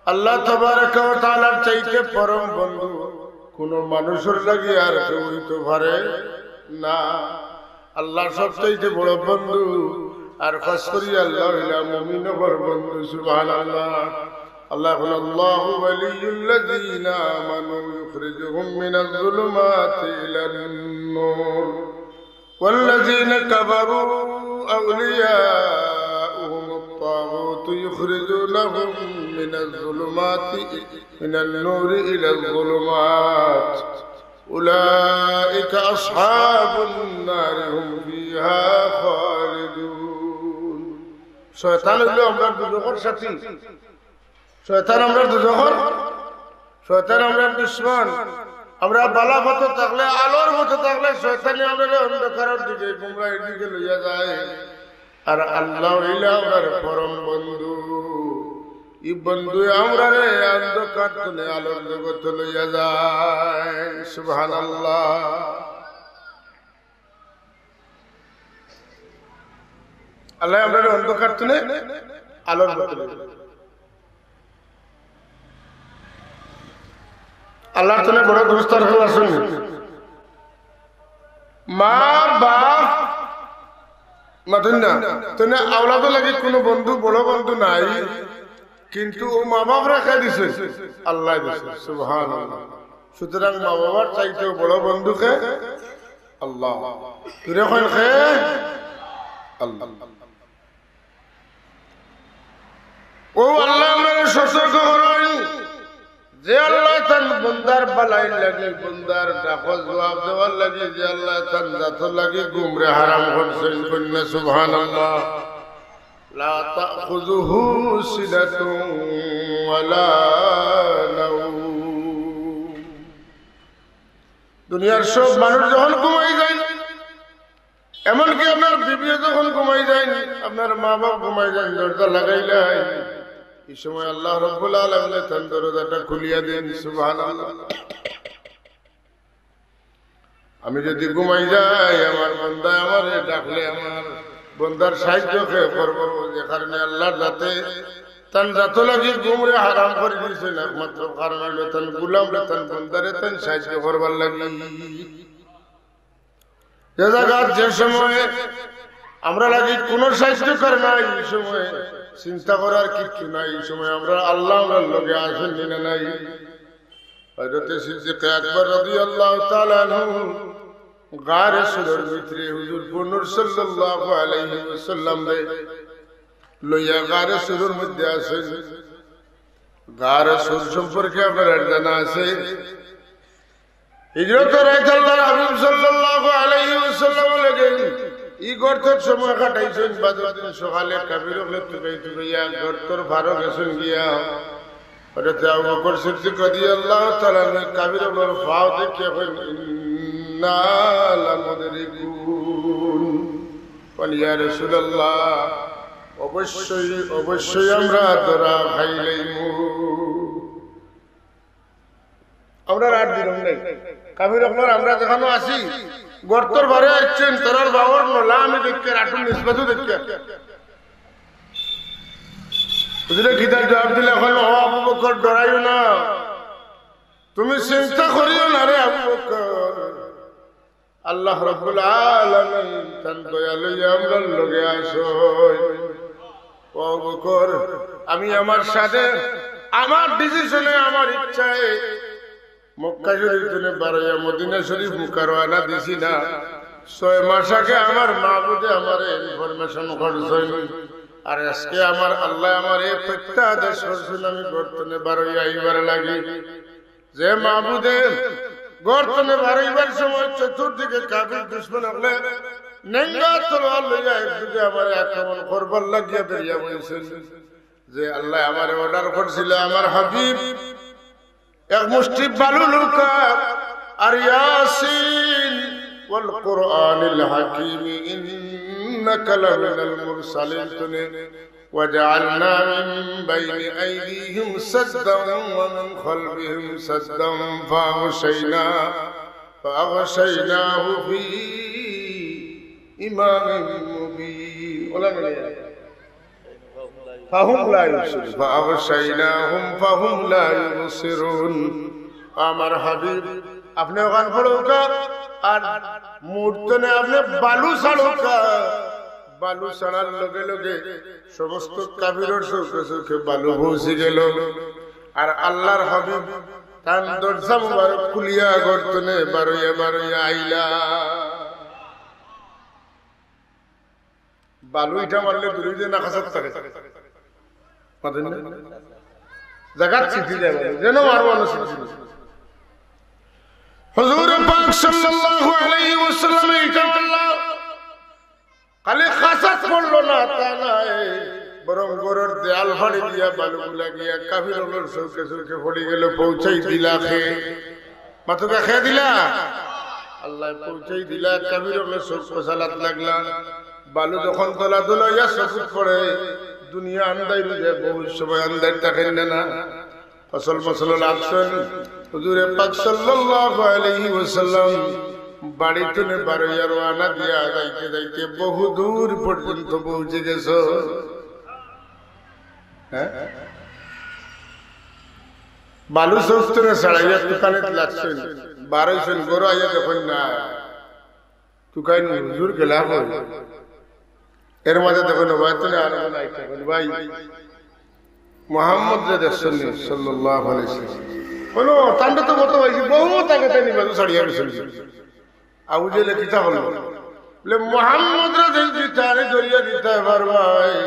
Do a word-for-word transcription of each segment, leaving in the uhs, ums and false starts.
আল্লাহ তাবারাকা ওয়া তাআলার চাইতে পরম বন্ধু কোনো মানুষর লাগি আর কেউ হইতে পারে না। আল্লাহ সবচাইতে বড় বন্ধু, আর খাস করি আল্লাহ হইলা মুমিন অকলর বন্ধু। সুবহানাল্লাহ। আল্লাহ বলেন, "আল্লাহু ওয়ালিয়্যুল্লাযীনা আমানু ইউখরিজুহুম মিনাজ যুলুমাতি ইলান নূর।" والذين كفروا أولياؤهم الطاغوت يخرجونهم من الظلمات، من النور إلى الظلمات، أولئك أصحاب النار هم فيها خالدون। শয়তান হইল আমরার দুজখর সাথী। শয়তান আমরার দুজখর, শয়তান আমরার দুশমন। আমরা বালা পথে থাকলে, আলোর পথে থাকলে শয়তানে আমরারে অন্ধকারর দিকে, গুমরাহির দিকে লইয়া যায়। আর আল্লাহ হইলা আমরার পরম বন্ধু। ই বন্ধু আমরারে অন্ধকার তনে আলোর জগতে লইয়া যায়। সুবহানাল্লাহ। আল্লাহ আমরারে অন্ধকার তনে আলোর পথে লইয়া যায়। আল্লাহর তনে বড় দোস্ত আর কেউ আছইন নি? মা বাপ মাতইন না, তনে আওলাদর লাগি কোনো বন্ধু, বড় বন্ধু নাই, কিন্তু অউ মা বাপরে কে দিছে? আল্লাহ দিছে। সুবহানাল্লাহ। সুতরাং মা বাবার চাইতেও বড় বন্ধু কে? আল্লাহ। জোরে কইন কে? আল্লাহ। অউ আল্লাহ আমরারে সতর্ক করইন, যে আল্লাহ তান বন্দার ভালাইর লাগি, বন্দার ডাকর জবাব দেওয়ার লাগি, যে আল্লাহ তান জাতর লাগি ঘুমরে হারাম করছইন, কইন না সুবহানাল্লাহ। লা তাখুযুহু সিনাতুন ওয়ালা নাওম। দুনিয়ার সব মানুষ যখন ঘুমাই যায়, এমনকি আপনার বিবিও যখন ঘুমাই যায়, আপনার মা বাপ ঘুমাই যায়, দরজা লাগাইলায়, ই সময় আল্লাহ রাব্বুল আলামিনে তান দরজাটা খুলিয়া দেইন। সুবহানাল্লাহ। আমি যদি ঘুমাই যাই, আমার বন্দায় আমারে ডাকলে আমার বন্দার সাহায্য কে করবো? যে কারণে আল্লাহর জাতে তান জাতর লাগি ঘুমরে হারাম করি দিছইন, একমাত্র কারণ অইলো তান গোলামরে, তান বন্দারে তান সাহায্য করবার লাগি। যে জাগাত যে সময় আমরার লাগি কোনো সাহায্যকার নাই, ই সময় চিন্তা করার কিচ্ছু নাই, ই সময় আমরার আল্লাহ আমরার লগে আছইন নি না নাই? হযরতে সিদ্দিকে আকবর রাদিয়াল্লাহু তাআলা আনহু গারে সুরর ভিতরে হুজুর পুরনূর সাল্লাল্লাহু আলাইহি ওয়াসাল্লামরে লইয়া গারে সুরর মধ্যে আছইন। গারে সুর সম্পর্কে আপনারার জানা আছে। হিজরতর রাইত আল্লাহর হাবিব সাল্লাল্লাহু আলাইহি ওয়াসাল্লাম লগে ই গর্তর সময় কাটাইছইন। বাদর দিন সকালে কাফির অকলে তুকাই তুকাইয়া গর্তর পারো গেছইন গিয়া। হযরতে আবু বকর সিদ্দিক রাদিয়াল্লাহু তাআলা আনহু কাফির অকলর পাও দেখিয়া কইন, "ইন্না লামুদরিকুন।" কইন, "ইয়া রাসূলুল্লাহ, অবশ্যই, অবশ্যই আমরা ধরা খাইলাইমু।" আমরার আর দিন নাই। কাফির অকলর আমরা যেখানো আছি, গর্তর পারে আইছইন, তারার পাওর নলা আমি দেখিয়ার, আটুর নিসবাতও দেখিয়ার। হুজুরে কিতা জবাব দিলা, কইন, "ও আবু বকর, ডরাইও না, তুমি চিন্তা করিও না রে আবু বকর।" আল্লাহ রাব্বুল আলামিন তান দয়া লইয়া আমরার লগে আছইন। ও বকর, আমি আমার সাধে, আমার ডিসিশনে, আমার ইচ্ছায় মক্কা শরীফ তনে বারইয়া মদিনা শরীফ মুখা রওয়ানা দিছি না। ছয় মাস আগে আমার মাবুদে আমারে ইনফরমেশন করছইন, আর আজকে আমার আল্লায় আমারে প্রত্যাদেশ করছইন আমি ঘর তনে বারইয়া আইবার লাগি। যে মাবুদে ঘর তনে বারইবার সময় চতুর্দিকে কাফির দুশমন অকলে নেঙ্গা তলোয়ার লইয়া একদিকে আমারে আক্রমণ করবার লাগিয়া বেরিয়া বইছইন, যে আল্লায় আমারে অর্ডার করছিল, আমার হাবিব এক মুষ্টি বালু লউক্কা, আর ইয়াসিন ওয়াল কুরআনিল হাকিম ইন্নাকা লামিনাল মুরসালিন তনে وجعلنا من بين أيديهم سدا ومن خلفهم سدا فأغشينا-، فأغشيناه في إمام مبين। ওলা মিলে। فهم لا يبصرون। فأغشيناهم فهم لا يبصرون। আমার হাবিব, আপনে অখান পড়উক্কা, আর মুহূর্তনে আপনে বালু ছাড়উক্কা। বালু ছাড়ার লগে লগে সমস্ত কাফিরর চউখে চউখে বালু পৌঁছি গেল। আর আল্লাহর হাবিব তান দরজা মুবারক খুলিয়া ঘর তনে বারইয়া বারইয়া আইলা। বালু ইটা মারলে দূরে যায় না কাছাত থাকে? মাতেন না? জাগাত ছিটি যায় বালু, যেন আরো ভালা ছিটি যায়। হুজুর পাক সাল্লাল্লাহু আলাইহি ওয়াসাল্লামে ইটা মারলা, খালি কাছাত পড়লো না, তা নায়, বরং ঘরর দেয়াল ফাড়ি দিয়া বালুগুলা গিয়া কাফির অকলর চউখে চউখে পড়ি গেল, পৌঁছাই দিলা কে? মাতউক্কা, কে দিলা? আল্লায় পৌঁছাই দিলা। কাফির অকলর চউখ কচালাত লাগলা। বালু যখন দলা দলা অইয়া চউখত পড়ে, দুনিয়া আন্দাইর অইযায়, বহুত সময় আন্দাইর থাকে না, না? ফসল ফসল লাগছইন। হুজুরে পাক সাল্লাল্লাহু আলাইহি ওয়াসাল্লাম বাড়ি তনে বারইয়া রওয়ানা দিয়া যাইতে যাইতে বহু দূর পর্যন্ত পৌঁছি গেছইন। হ্যাঁ? বালু চউখ তনে ছাড়াইয়া তুকানিত লাগছইন, বারইছইন, ঘরো আইয়া দেখইন না, তুকাইন হুজুর গেলা কই? এর মাঝে দেখইন, ভাই, তুমি আর মনে আইতে পারো, ভাই, মুহাম্মদরে দেখছইন নি, সাল্লাল্লাহু আলাইহি ওয়াসাল্লাম। বলো, তানরে তো কত পাইছি, বহুত আগে তাইন বালু ছাড়িয়া গেছইন। আবু জেহেলে কিতা করলো? বলে, মুহাম্মদরে যদি তারে ধরিয়া দিতায় পারবায়,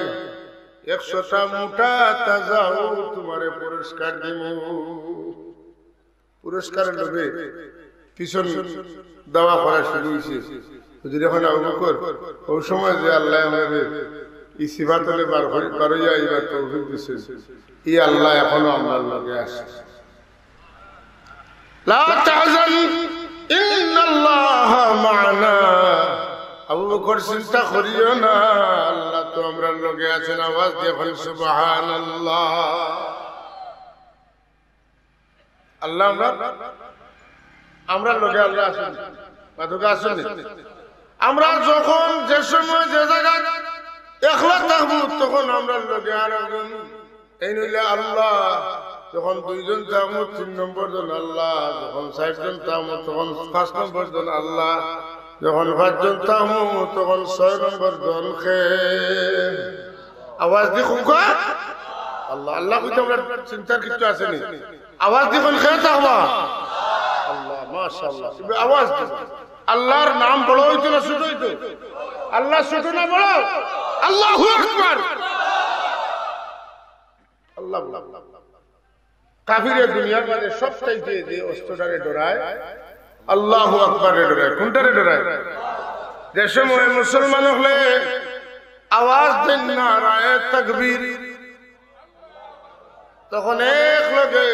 একশোটা মুটা তাজা উট তুমারে পুরস্কার দিমু। পুরস্কারর লোভে পিছন দাওয়া করা শুরু অইছে। হুজুর, অখন আবু বকর, অউ সময় যে আল্লায় আমরারে ই সিফাত অইলে বার করি, বারইয়া আইবার তৌফিক দিছইন, ই আল্লাহ অখনো আমরার লগে আছে। লা তাহজান, ইন্নাল্লাহা মা'আনা। আবু বকর, চিন্তা করিও না, আল্লাহ তো আমরার লগে আছেন। আওয়াজ দিয়া কইন, সুবহানাল্লাহ। আল্লাহ আমরার, আমরার লগে আল্লাহ আছেন, মাতউক্কা আছেন। আমরা যখন যে সময় যে জাগাত একলা থাকমু, তখন আমরার লগে আর একজন, এই নইলে আল্লাহ। যখন দুইজন থাকমু, তিন নম্বর জন আল্লাহ। যখন চাইরজন থাকমু, তখন পাঁচ নম্বর জন আল্লাহ। যখন পাঁচজন থাকমু, তখন ছয় নম্বর জন কে? আওয়াজ দি কউক্কা। আল্লাহ, আল্লাহ কইতে আমরার চিন্তার কিচ্ছু আছে নি? আওয়াজ দি কইন, কে থাকবা? আল্লাহ, মাশাআল্লাহ। আওয়াজ দি। আল্লাহর নাম বড় অইতো না ছোট অইতো? আল্লাহ ছোট না বড়? আল্লাহু আকবার। আল্লাহ বড়। কাফিরে দুনিয়ার মাঝে সবচাইতে যে অস্ত্রটারে ডরায়, আল্লাহু আকবাররে ডরায়। কুনটারে ডরায়? যে সময় মুসলমান অকলে আওয়াজ দেইন নারায়ে তাকবীর, তখন এক লগে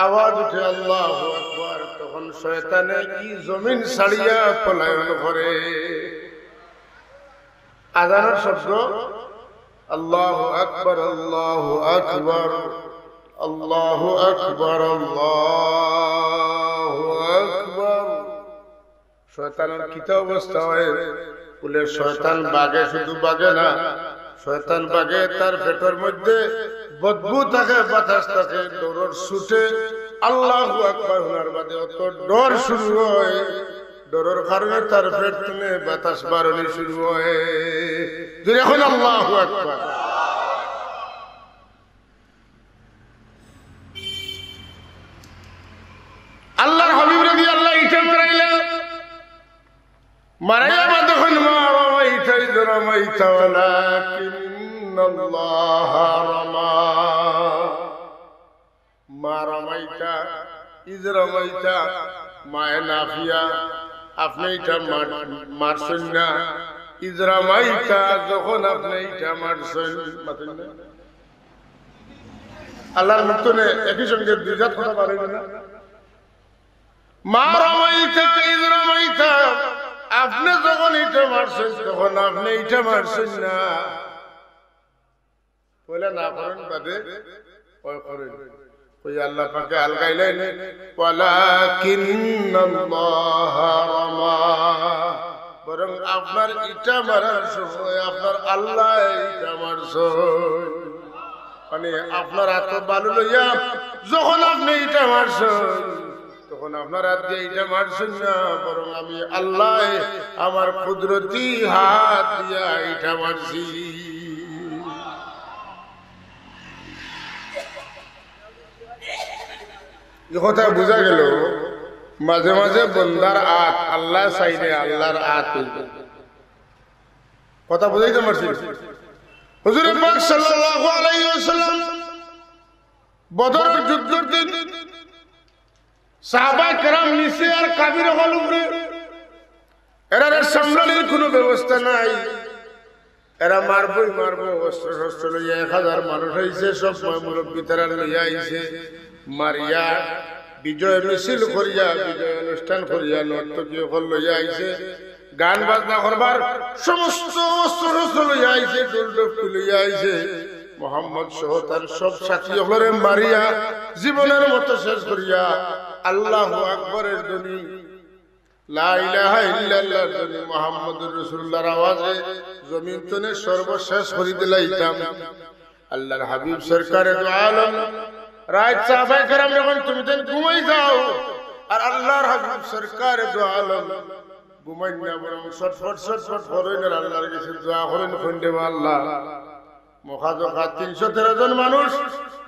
আওয়াজ উঠে, আল্লাহু আকবার। তখন শয়তানে ই জমিন ছাড়িয়া পলায়ন করে। আজানর শব্দ, আল্লাহু আকবার, আল্লাহু আকবার, আল্লাহু আকবার, আল্লাহু আকবার। শয়তানর কিতা অবস্থা অয়? বলে, শয়তান বাগে, শুধু বাগে না, শয়তান বাগে, তার পেটর মধ্যে বদবু থাকে, বাতাস থাকে, ডরর ছুটে আল্লাহু আকবার হুনার বাদে অত ডর শুরু অয়, ডরর কারণে তার পেট তনে বাতাস বারনি শুরু অয়। জোরে কইন আল্লাহু আকবার। আল্লাহর হাবিবরে দিয়া আল্লায় ইটা মারাইলা, মারাইয়া বাদে কইন, মা রামাইতা ইয রামাইতা ওয়ালাকিন্নাল্লাহা রামা। মা রামাইতা ইয রামাইতা, মায়ে নাফিয়া, আপনে ইটা মার-, মারছইন না। ইয রামাইতা, যখন আপনে ইটা মারছইন, মাতইন না। আল্লাহর মুখ তনে একই সঙ্গে দুই জাত কথা বার অইবো না? মা রামাইতা ইয রামাইতা, আপনে যখন ইটা মারছইন, তখন আপনে ইটা মারছইন না। পয়লা না করইন, বাদে অয় করইন। কই আল্লাহ পাকে আলগাইলাইন, ওয়ালাকিন্নাল্লাহা রামা। বরং আপনার ইটা মারার সময় আপনার আল্লায় ইটা মারছইন। মানে, আপনার আতো বালু লইয়া যখন আপনে ইটা মারছইন, তখন আপনার আত দিয়া ইটা মারছইন না, বরং আমি আল্লায় আমার কুদরতি হাত দিয়া ইটা মারছি। ই কথা বুঝা গেল, মাঝে মাঝে বন্দার আত আল্লায় চাইলে আল্লার আত অইবো। কথা বুঝাইতে পারছি? হুজুরে পাক সাল্লাল্লাহু আলাইহি ওয়াসাল্লাম বদরর যুদ্ধর দিন সাহাবা কেরাম নিচে আর কাফির অকল উপরে, এরারে সামলানির কুনু ব্যবস্থা নাই। এরা মারবই মারবো, অস্ত্র শস্ত্র লইয়া এক হাজার মানুষ আইছে, সব ময় মুরব্বি তারা লইয়া আইছে, মারিয়া বিজয় মিছিল করিয়া, বিজয় অনুষ্ঠান করিয়া, নর্তকী অকল লইয়া আইছে, গান বাজনা করবার সমস্ত অস্ত্র শস্ত্র লইয়া আইছে, ঢোল ঢপকি লইয়া আইছে। মোহাম্মদ সহ তার সব সাথী অকলরে মারিয়া, জীবনের মতো শেষ করিয়া, আল্লাহু আকবরের ধ্বনি, লা ইলাহা ইল্লাল্লাহর ধ্বনি, মুহাম্মাদুর রাসূলুল্লাহর আওয়াজে জমিন তনে সর্বশেষ করি দিলাইতাম। আল্লাহর হাবিব সরকারে দু আলম, রাইত সাহাবায়ে কেরাম যখন তুমি তাইন ঘুমাই যাও, আর আল্লাহর হাবিব সরকারে দু আলম ঘুমাইন না, বরং ছটফট ছটফট করইন আর আল্লাহর গেছে দোয়া করইন, কইন, "রে আল্লাহ, মখা জখা তিনশো তেরো জন মানুষ,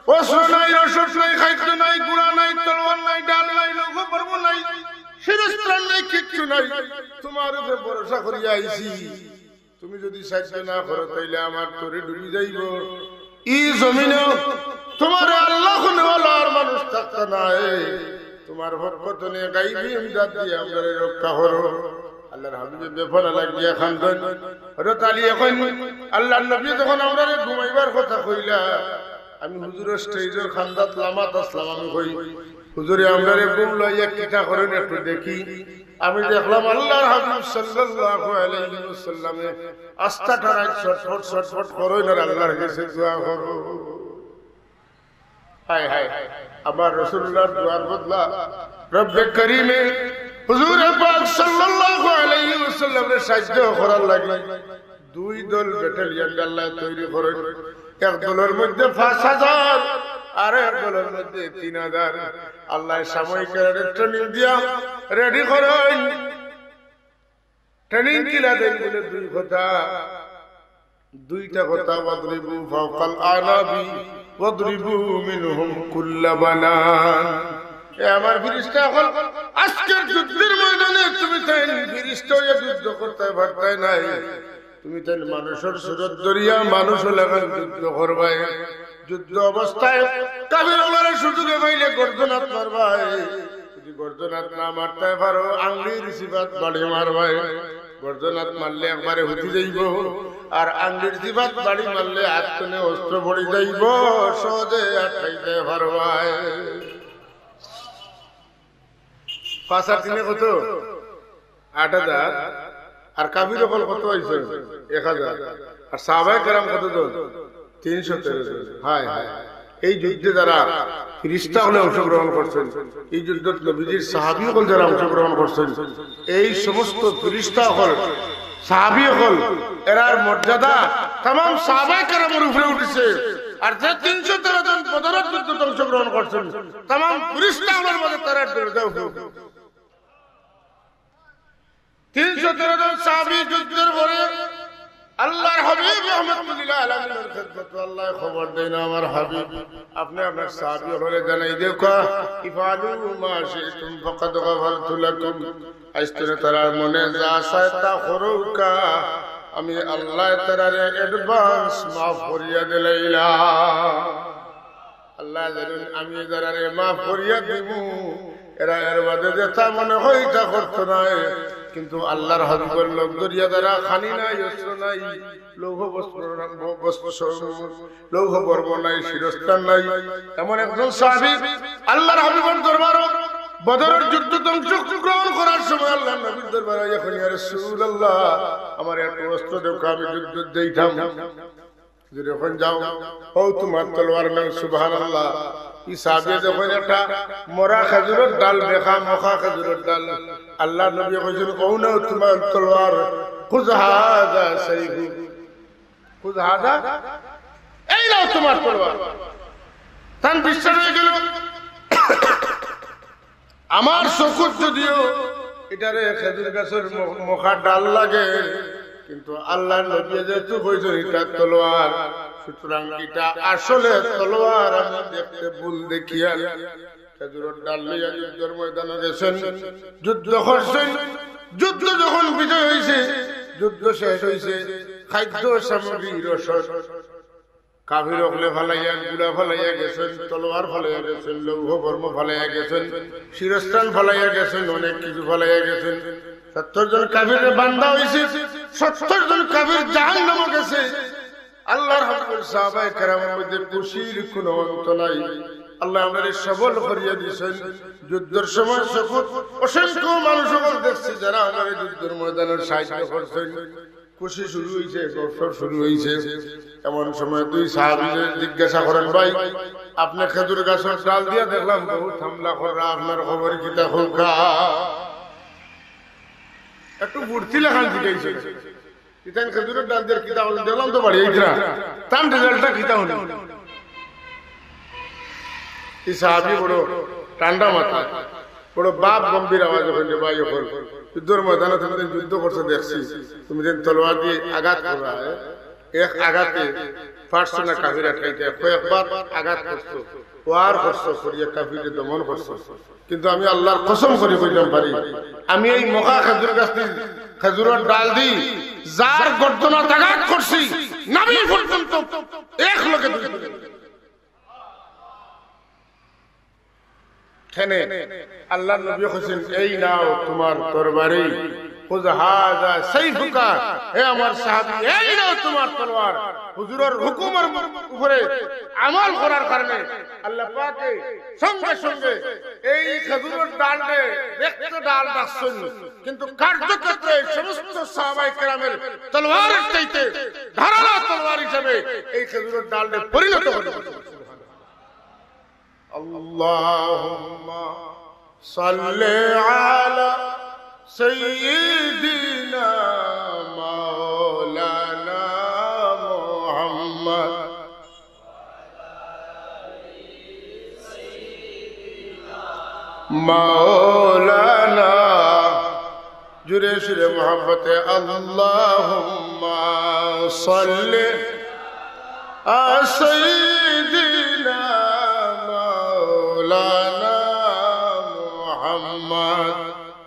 অস্ত্র নাই, রসদ নাই, খাদ্য নাই, ঘোড়া নাই, তলোয়ার নাই, ঢাল নাই, লৌহ পর্ব নাই, শিরস্ত্রাণ নাই, কিচ্ছু নাই, তুমার উপরে ভরসা করিয়া আইছি, তুমি যুদি সাহায্য না করো, তাইলে আমার তরি ডুবি যাইবো। ই জমিনো তুমারে আল্লাহ কুনু আল্লাহর মানুষ থাকতা নায়, তুমার পক্ষ তনে গাইবি ইমদাদ দিয়া আমরারে রক্ষা করো।" আল্লাহর হাবিবে বেফানা লাগিয়া কান্দইন। হযরত আলী কইন, আল্লাহর নবী যখন আমরারে ঘুমাইবার কথা কইলা, আমি হুজুরর স্টেজর কান্দাত লামাত আছলাম, আমি কই, "হুজুরে, আমরারে ঘুম লইয়া কিতা করইন একটু দেখি।" আমি দেখলাম আল্লাহর হাবিব সাল্লাল্লাহু আলাইহি ওয়াসাল্লামে আস্তা টারাই ছটফট ছটফট করইন আর আল্লাহর গেছে দোয়া করইন। হায় হায়, আমার রাসূলুল্লাহর দোয়ার বদলা রব্বে করিমে হুজুরে পাক সাল্লাল্লাহু আলাইহি ওয়াসাল্লামরে সাহায্য করার লাগি দুই দল ব্যাটালিয়ন আল্লায় তৈরি করইন। এক দলর মধ্যে পাঁচ হাজার, আর এক দলর মধ্যে তিন হাজার। আল্লায় সাময়িক ট্রেনিং দিয়া রেডি করইন। ট্রেনিং কিলা দেইন বলে দুই কথা, দুইটা কথা, "ওয়াদরিবু ফাওকাল আনাবি ওয়াদরিবু মিনহুম কুল্লা বানান।" এ আমার ফিরিস্তা অকল, আজকের যুদ্ধর ময়দানে তুমি তাইন ফিরিস্তা অইয়া যুদ্ধ করতায় পারতায় নায়, তুমি তাইন মানুষর সুরত ধরিয়া মানুষর লাখান যুদ্ধ করবায়। যুদ্ধ অবস্থায় কাফির অকলরে সুযোগে পাইলে গর্দনাত মারবায়। যুদি গর্দনাত না মারতায় পারো, আঙ্গুলির জিবাত বাড়ি মারবায়। গর্দনাত মারলে একবারে হুতি যাইবো, আর আঙ্গুলির জিবাত বাড়ি মারলে আত তনে অস্ত্র পড়ি যাইবো, সহজে আটকাইতায় পারবায়। পাঁচ আর তিনে কত? আট হাজার। আর কাফির অকল কত অইছে? এক হাজার। আর সাহাবায়ে কেরাম কতজন? তিনশো তেরো জন। হায় হায়। এই যুদ্ধে যারা ফিরিস্তা অকলে অংশগ্রহণ করছইন, এই যুদ্ধত নবীজির সাহাবী অকল যারা অংশগ্রহণ করছইন, এই সমস্ত ফিরিস্তা অকল, সাহাবী অকল, এরার মর্যাদা তামাম সাহাবায়ে কেরামর উপরে উঠিছে। আর যে তিনশো তেরো জন বদরর যুদ্ধত অংশগ্রহণ করছইন, তামাম ফিরিস্তা অকলর মাঝে তারার দরজা উপরে। তিনশো তেরো জন সাহাবী যুদ্ধর পরে আল্লাহর হাবিব রহমতুল্লিল আলামিনর খেদমতো আল্লায় খবর দেইন, "আমার হাবিব, আপনে আপনার সাহাবী অকলরে জানাই দেউক্কা, ইফআলু মা শি'তুম ফাকাদ গাফারতু লাকুম।" আইজ তনে তারার মনে যা চায় তা করউক্কা, আমি আল্লায় তারারে advance মাফ করিয়া দিলাইলাম। আল্লায় জানইন আমি যারারে মাফ করিয়া দিমু, এরা এর বাদে যেতা মনে কয় ইতা করতো নায়। কিন্তু আল্লাহর হাবিবর লগ ধরিয়া যারা খানি নাই, অস্ত্র নাই, লৌহ বস্ত্র, বস্ত্র, লৌহ পর্ব নাই, শিরস্ত্রাণ নাই, এমন একজন সাহাবী আল্লাহর হাবিবর দরবারো বদরর যুদ্ধত অংশগ্রহণ করার সময় আল্লাহর নবীর দরবারো আইয়া কইন, "ইয়া রাসূলুল্লাহ, আমারে একটু অস্ত্র দেউক্কা, আমি যুদ্ধত যাইতাম।" যুদি কইন, "যাও, অউ তুমার তলোয়ার নেও।" সুবহানাল্লাহ। ই সাহাবীয়ে যখন একটা মরা খেজুরর ডাল, বেখা মখা খেজুরর ডাল, আল্লাহর নবীয়ে কইছইন, "অউ নেও তুমার তলোয়ার, খুয হাযা সাইফুক, খুয হাযা।" এই নাও তোমার তলোয়ার। তান বিশ্বাস অই গেল, আমার চকুত যদিও ইটারে খেজুর গাছর ম-, মুখা ডাল লাগে, কিন্তু আল্লাহর নবী যেহেতু কইছইন ইটা তলোয়ার, সুতরাং ইটা আসলে তলোয়ার, আমি দেখতে ভুল দেখিয়ার। খেজুরর ডাল লইয়া যুদ্ধর ময়দানো গেছইন, যুদ্ধ করছইন। যুদ্ধ যখন বিজয় অইছে, যুদ্ধ শেষ অইছে, খাদ্য সামগ্রী রসদ কাফির অকলে ফালাইয়া, গুলা ফালাইয়া গেছইন, তলোয়ার ফালাইয়া গেছইন, লৌহ বর্ম ফালাইয়া গেছইন, শিরস্থান ফালাইয়া গেছইন, অনেক কিছু ফালাইয়া গেছইন। সত্তর জন কাফিররে বান্ধা অইছে, সত্তর জন কাফির জাহান্নামো গেছে। আল্লাহর হাবিবর সাহাবায়ে কেরামর মধ্যে খুশির কোনো অন্ত নাই। আল্লায় আমরারে সবল করিয়া দিছইন। যুদ্ধর সময় চকুত অসংখ্য মানুষ অকল দেখছি, যারা আমরারে যুদ্ধর ময়দানো সাহায্য করছইন। খুশি শুরু অইছে, গফসফ শুরু অইছে। এমন সময় দুই সাহাবীয়ে জিজ্ঞাসা করেন, "ভাই, আপনে খেজুর গাছর ডাল দিয়া দেখলাম বহুত হামলা কররা, আপনার খবর কিতা কউক্কা?" একটু ফুর্তি লাখান জিগাইছে। ইতাইন খেজুরর ডাল দিয়া কিতা করইন, দেখলাম তো বাড়ি আইতরা। তান রেজাল্টটা কিতা অইলো? ই সাহাবী বড় ঠান্ডা মাথা, বড় ভাব গম্ভীর আওয়াজে কইন, "ভাই অকল, যুদ্ধর ময়দানো তুমি যেন যুদ্ধ করছো দেখছি, তুমি যেন তলোয়ার দিয়া আঘাত কররায়, এক আঘাতে পারছো না কাফির আটকাইতে, কয়েকবার আঘাত করছো, ওয়ার করছো, করিয়া কাফিররে দমন করছো। কিন্তু আমি আল্লাহর কসম করি কইতাম পারি, আমি এই মখা খেজুর গাছটি, খেজুরর ডাল দি যার গর্দনাত আঘাত করছি, নাভি পর্যন্ত এক লগে দুই।" কেনে আল্লাহর নবী কইছইন, "এই নাও তোমার তরবারি, খুয হাযা সাইফুকা।" হে আমার সাহাবী, এই নাও তোমার তলোয়ার। হুজুরর হুকুমর উপরে আমল করার কারণে আল্লাহ পাকে সঙ্গে সঙ্গে এই খেজুরর ডালরে দেখতে ডাল রাখছইন, কিন্তু কার্যক্ষেত্রে সমস্ত সাহাবায়ে কেরামের তলোয়ারের চাইতে ধারালো তলোয়ার হিসাবে এই খেজুরর ডালরে পরিণত করে দিছইন। اللهم صل على سيدنا مولانا محمد مولانا। জোরে সোরে মহব্বতে اللهم صل على سيدنا مولانا محمد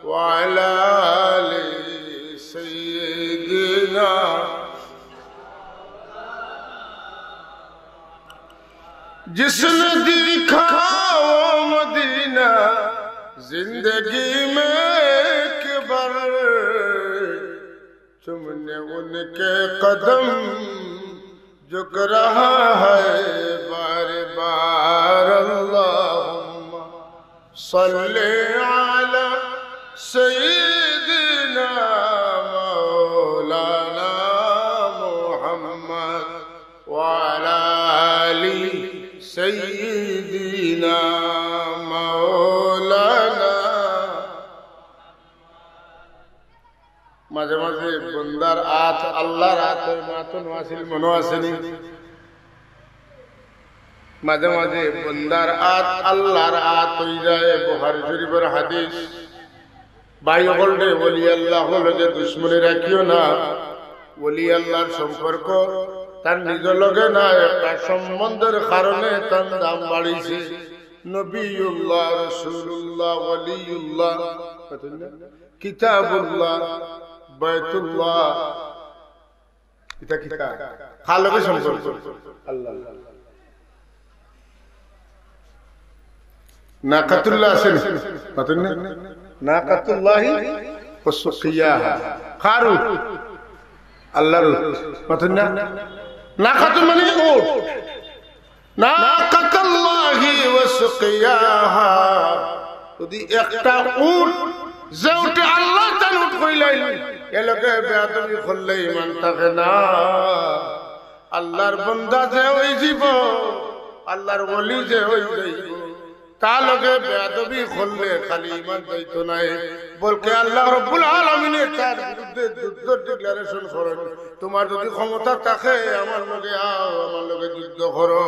وعلى آل سيدنا جس نے دیکھا وہ مدینہ زندگی میں ایک بار، چومنے ان کے قدم جھک رہا ہے بار بار۔ اللهم صل على سيدنا مولانا محمد وعلى آل سيدنا مولانا। মাঝে মাঝে বন্দার আত আল্লাহর আত অয়, মাতন আছিল, মনো আছেনি? মাঝে মাঝে বন্দার আত আল্লাহর আত অই যায়, বুখারী শরীফর হাদিস। ভাই অকলরে, ওলি আল্লাহ অকলর লগে দুশমনি রাখিও না। ওলি আল্লাহর সম্পর্ক তার নিজর লগে না, একটা সম্বন্ধর কারণে তার দাম বাড়িছে। নবিউল্লাহ, রাসুলুল্লাহ, ওলিউল্লাহ, কিতাবুল্লাহ, বায়তুল্লাহ, ইটা কিতা? কার লগে সম্পর্ক? আল্লাহ। নাকাতুল্লাহ আছে নি? মাতইন না? নাকাতুল্লাহি ওয়া সুকিয়াহা। কার উট? আল্লাহর উট। মাতইন না? নাকাতুন মানে উট। নাকাতুল্লাহি ওয়া সুকিয়াহা। যদি একটা উট, যে উটে আল্লাহ তান উট কইলাইন, এর লগে বেয়াদবি করলে ইমান থাকে না। আল্লাহর বন্দা যে অইযিবো, আল্লাহর ওলি যে অইযিবো, তার লগে বেয়াদবি করলে খালি ইমান যাইতো নায়, বলকে আল্লাহ রব্বুল আলামিনে তার বিরুদ্ধে যুদ্ধ declaration করেন। তুমার যুদি ক্ষমতা থাকে, আমার লগে আও, আমার লগে যুদ্ধ করো।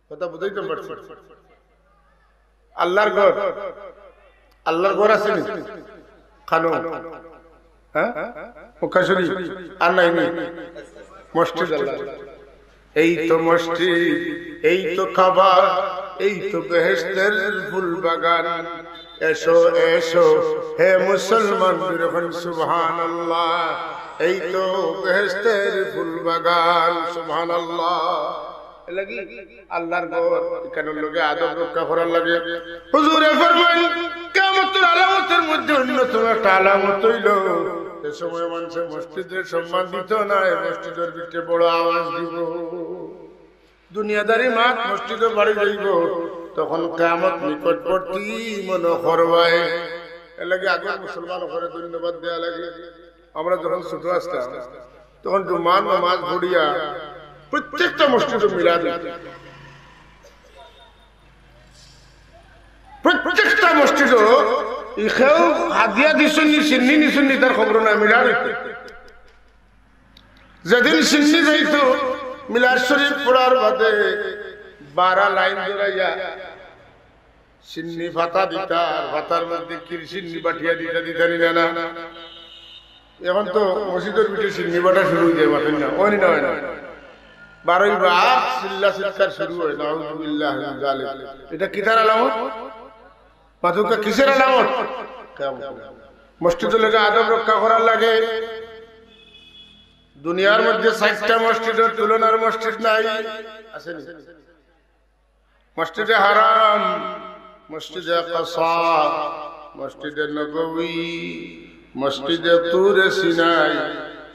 কথা বুঝাইতাম পারছি? আল্লার ঘর, আল্লার ঘর আছে নি? খানো, হ্যাঁ, মক্কা শরীফ, আর নাই নি? মসজিদ আল্লার। এই তো মসজিদ, এই তো কাবা, এই তো বেহেশতের ফুল বাগান। এসো, এসো, হে মুসলমান, জোরে কইন সুবহানাল্লাহ। এই তো বেহেশতের ফুল বাগান, সুবহানাল্লাহ। এর লাগি আল্লার ঘর, ইখানর লগে আদব রক্ষা করার লাগে। হুজুরে ফরমাইন, কিয়ামতর আলামতর মধ্যে অন্যতম একটা আলামত অইলো, যে সময় মানষে মসজিদরে সম্মান দিতো নায়, মসজিদর ভিতরে বড় আওয়াজ দিবো। দুনিয়াদারি মাত মসজিদো বাড়ি যাইবো, তখন কিয়ামত নিকটবর্তী মনো করবায়। এর লাগি আগর মুসলমান অকলরে ধন্যবাদ দেওয়া লাগে। আমরা যখন ছোট আছলাম, তখন জুমার নামাজ পড়িয়া প্রত্যেকটা মসজিদো মিলাদ অইতো। প্রত্যেকটা মসজিদো ই কেউ হাদিয়া দিছইন নি, শিন্নি নিছইন নি, তার খবর নাই, মিলাদ অইতো। যেদিন শিন্নি যাইতো, মিলাদ শরীফ পড়ার বাদে বারা লাইন ধরাইয়া শিন্নি ফাতা দিতা, আর ফাতার মধ্যে কিরসিন্নি বাটিয়া দিতা, দিতা নি না, না। এখন তো মসজিদর ভিতরে শিন্নি বাটা শুরু অই যায়, মাতইন না, অয় নি না, অয় না। বারোই বার চিল্লা চিৎকার শুরু অয়, নাউজুবিল্লাহ মিন জালিক। ইটা কিতার আলামত? মাতুক্কা, কিসের আলামত? মসজিদর লগে আদব রক্ষা করার লাগে। দুনিয়ার মধ্যে চাইরটা মসজিদর তুলনার মসজিদ নাই, আছে নি? মসজিদে হারাম, মসজিদে আকসা, মসজিদে নববী, মসজিদে তুরে সিনাই।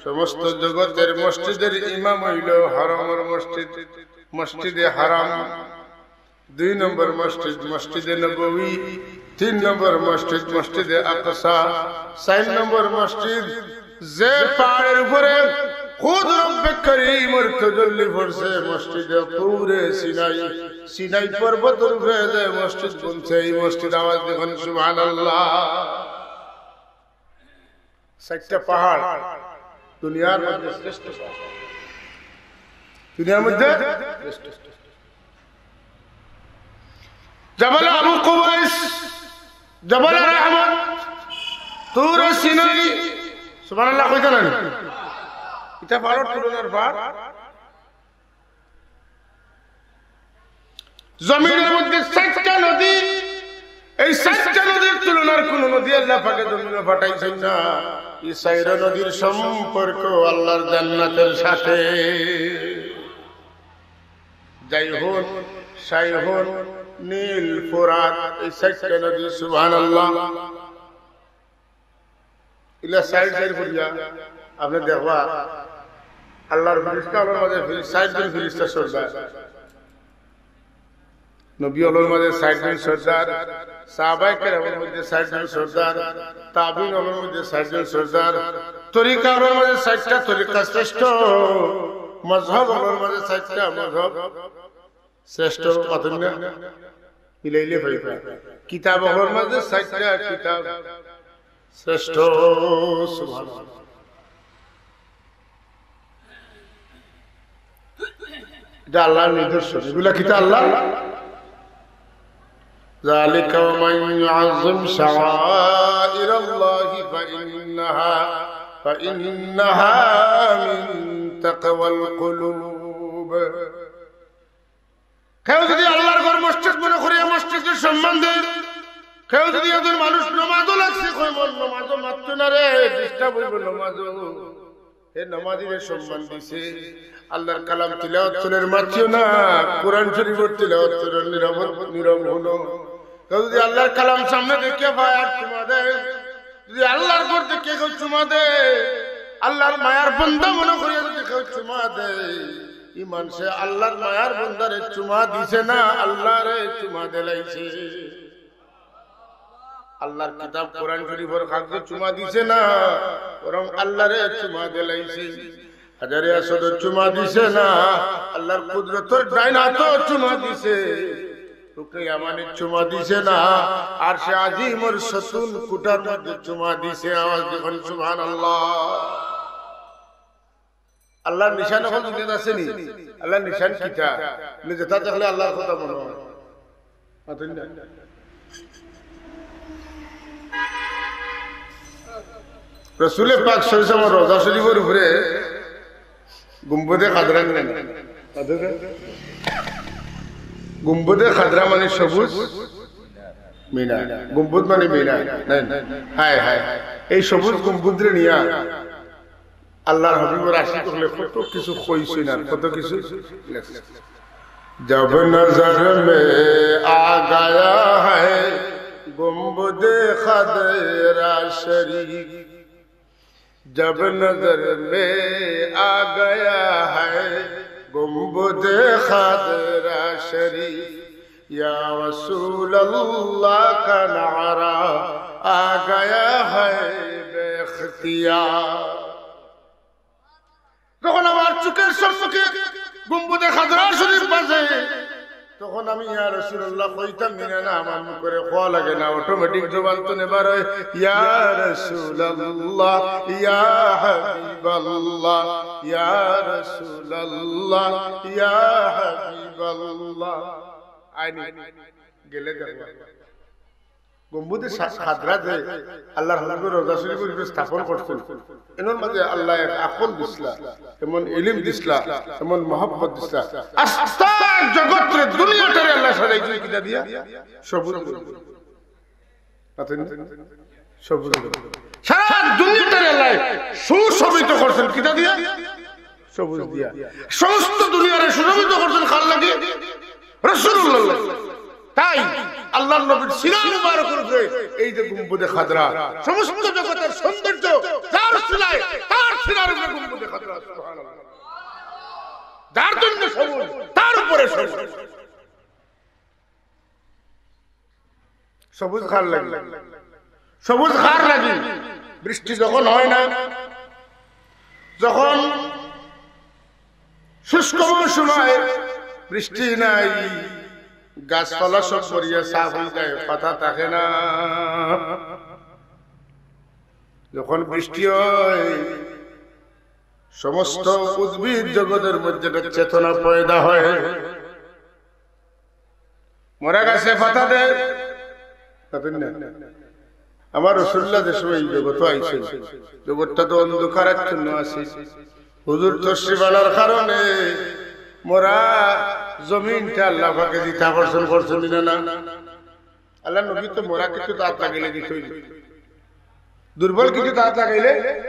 সমস্ত জগতের মসজিদের ইমাম অইলো হারামর মসজিদ, মসজিদে হারাম। দুই নম্বর মসজিদ মসজিদে নববী, তিন নম্বর মসজিদ মসজিদে আকসা, চাইর নম্বর মসজিদ যে পাহাড়ের উপরে খুদ রব্বে করিমর তজল্লি পড়ছে, মসজিদে তুরে সিনাই, সিনাই পর্বতর উপরে যে মসজিদ বনছে, এই মসজিদ, আওয়াজ দিয়া কইন সুবহানাল্লাহ। চাইরটা পাহাড় দুনিয়ার মধ্যে শ্রেষ্ঠ পাহাড়। দুনিয়ার মধ্যে শ্রেষ্ঠ। জাবাল আবু কুবাইস, জাবাল রাহমত, তুরে সিনাই। সুবহানাল্লাহ কইতা না? ইটা পাহাড়র তুলনার পাহাড়। জমিনর মধ্যে চাইরটা নদী, এই চাইরটা নদীর তুলনার কুনু নদী আল্লাহ পাকে জমিনো পাঠাইছইন না। এই চাইর নদীর সম্পর্ক আল্লাহর জান্নাতের সাথে। জাইহুন, শাইহুন, নীল, ফুরাত, এই চাইরটা নদী, সুবহানাল্লাহ। ইলা চাইর চাইর করিয়া আপনে দেখবা, আল্লাহর ফিরিস্তা অকলর মাঝে ফিরি-, চাইরজন ফিরিস্তা সর্দার। নবী অকলর মাঝে চাইরজন সর্দার, সাহাবায়ে কেরামর মধ্যে চাইরজন সর্দার, তাবিন অকলর মধ্যে চাইরজন সর্দার, তরিকা অকলর মাঝে চাইরটা তরিকা শ্রেষ্ঠ, মজহব অকলর মাঝে চাইরটা মজহব শ্রেষ্ঠ, মাতইন না? মিলাইলে পাইবা। কিতাব অকলর মাঝে চাইরটা কিতাব শ্রেষ্ঠ, সুবহানাল্লাহ। ইটা আল্লাহর নিদর্শন। ইগুলা কিতা আল্লাহর? ذلك ومن يعظم شعائر الله فإنها، فإنها من تقوى القلوب। কেউ যুদি আল্লাহর ঘর মসজিদ মনো করিয়া মসজিদরে সম্মান দেয়, কেউ যুদি একজন মানুষ নমাজো লাগছে, কয়, "মোর নমাজো মাততো না রে, disturb অইবো নমাজো।" হে নমাজিরে সম্মান দিছে, আল্লাহর কালাম তিলাওয়াত করার মাতিও না, কোরআন শরীফর তিলাওয়াত করার নীরব, নীরব হুনো। কেউ যুদি আল্লাহর কালাম সামনে দেখিয়া পায় আর চুমা দেয়, যুদি আল্লাহর ঘর দেখিয়া কেউ চুমা দেয়, আল্লাহর মায়ার বন্দা মনো করিয়া যুদি কেউ চুমা দেয়, ই মানষে আল্লাহর মায়ার বন্দারে চুমা দিছে না, আল্লাহরে চুমা দিলাইছে। আল্লাহর কিতাব কোরআন শরীফর কাগজো চুমা দিছে না, বরং আল্লাহরে চুমা দিলাইছে। হাজারে আসওয়াদো চুমা দিছে না, আল্লাহর কুদরতর ডাইন আতো চুমা দিছে। রুকনে ইয়ামানিত চুমা দিছে না, আরশে আজিমর সতুন খুটার মধ্যে চুমা দিছে। আওয়াজ দিয়া কইন সুবহানাল্লাহ। আল্লাহর নিশান অখন দুনিয়াত আছে নি? আল্লাহর নিশান কিতা? আপনে যেটা দেখলে আল্লাহর কথা মনে অয়। মাতইন না। রসুলে পাক সাল্লাল্লাহু আলাইহি ওয়াসাল্লাম রওজা শরীফর উপরে গুম্বদে খাদরা নাই? গুম্বদে খাদরা মানে সবুজ মিনার, গুম্বদ মানে মিনার। নাই, নাই। হায়, হায়, হায়। এই সবুজ গুম্বদরে নিয়া আল্লাহর হাবিবর আশিক অকলে কত কিছু কইছইন আর কত কিছু লেখছইন। جب نظر میں آ گیا ہے گنبد خضرا شریف، جب نظر میں آ گیا ہے گنبد خضرا شریف، یا رسول اللہ کا نعرہ آ گیا ہے بے اختیار۔ যখন আমার চোখের সম্মুখে গুম্বদে খাদরা শরীফ বাজে, তখন আমি ইয়া রাসূলুল্লাহ কইতাম নি না, আমার মুখরে কওয়া লাগে না, অটোমেটিক জবান তনে বার অয়, ইয়া রাসূলুল্লাহ, ইয়া হাবিবাল্লাহ, ইয়া রাসূলুল্লাহ, ইয়া হাবিবাল্লাহ। আইনি গেলে দেখবা। গম্বুজে সা-, খাদরা যে আল্লাহর হাবিবর রওজা শরীফর উপরে স্থাপন করছইন, এনর মাঝে আল্লায় এক আকল দিছলা, এমন ইলিম দিছলা, এমন মহব্বত দিছলা। আস্তা জগতরে, দুনিয়াটারে আল্লায় সাজাইছইন কিতা দিয়া? সবুজ। মাতইন না? সবুজ। সারা দুনিয়াটারে আল্লায় সুশোভিত করছইন কিতা দিয়া? সবুজ দিয়া। সমস্ত দুনিয়ারে সুশোভিত করছইন কার লাগি? রাসূলুল্লাহ। তাই আল্লাহর নবীর সিনা মুবারকর উপরে এই যে গুম্বুজে খাদরা, সমস্ত জগতের সৌন্দর্য যার সিনায়, তার সিনার উপরে গুম্বুজে খাদরা। সুবহানাল্লাহ। যার জন্য সবুজ, তার উপরে সবুজ। সবুজ কার লাগি? সবুজ কার লাগি? বৃষ্টি যখন হয় না, যখন শুষ্ক মৌসুম হয়, বৃষ্টি নাই, গাছপালা সব মরিয়া সাফ হয়ে যায়, পাতা থাকে না। যখন বৃষ্টি হয়, সমস্ত উদ্ভিদ জগতের মধ্যে একটা চেতনা পয়দা হয়। মরা গাছে পাতা দেয়, পাতা না। আমার রাসূলুল্লাহ যে সময় এই জগতো আইছইন, জগৎটা তো অন্ধকারাচ্ছন্ন আছিল। হুজুর তশরিফ আনার কারণে মরা জমিনটা আল্লাহ পাকে জিতা করছইন, করছইন না, না? আল্লাহর নবী তো মরা কিছু তাত লাগাইলে দিতই। দুর্বল কিছু তাত লাগাইলে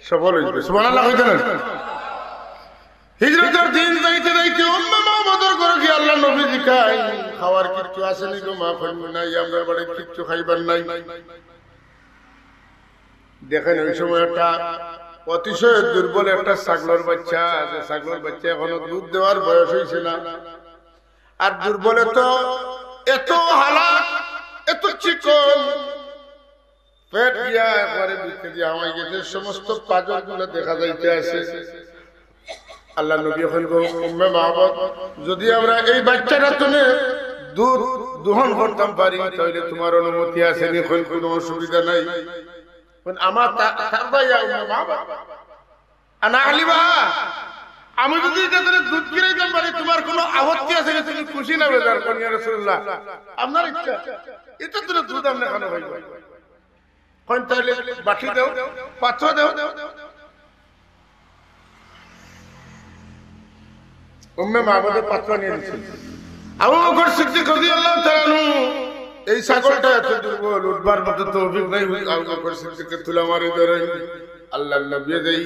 সবল হইবে। সুবহানাল্লাহ কইতা না? হিজরতর দিন যাইতে যাইতে উম্মে মাহমুদর ঘরো গিয়া আল্লাহর নবী জিকাইন, "খাওয়ার কিচ্ছু আছে নি গো মা?" কইন, "নাই, আমরার বাড়িত কিচ্ছু খাইবার নাই।" দেখইন, ওই সময় একটা অতিশয় দুর্বল একটা ছাগলর বাচ্চা, যে ছাগলর বাচ্চা এখনো দুধ দেওয়ার বয়স হইছে না, আর দুর্বলে তো এত হালাক, এত চিকন, পেট দিয়া একবারে ভিতরে দিয়া হামাই গেছে, সমস্ত পাজর গুলা দেখা যাইতে আছে। আল্লাহর নবী কইন গো, "উম্মে মাহমুদ, যদি আমরা এই বাচ্চাটা তুমি দুধ দোহন করতাম পারি, তাহলে তোমার অনুমতি আছে নি?" কইন, "কোনো অসুবিধা নাই।" কইন, "আমার তা-, তার ভাই ইয়া উম্মে মাহমুদ।" আনা আলিবা, আমি যদি এটা ধরে দুধ কিনাইতাম পারি, তোমার কোনো আপত্তি আছে নি? তুমি খুশি না বেজার? কইন, "ইয়া রাসূলুল্লাহ, আপনার ইচ্ছা, এটা ধরে দুধ আপনি খানো খাইব।" কইন, "তাহলে বাটি দেও, পাত্র দেও।" উম্মে মাহমুদে পাত্র নিয়া দিছইন। আবু বকর সিদ্দিক রাদিয়াল্লাহু তাআলা আনহু, এই ছাগলটা এত দুর্বল, উঠবার মতো তৌফিক নাই। আবু বকর সিদ্দিকে তুলা মারি ধরইন। আল্লাহর নবী যেই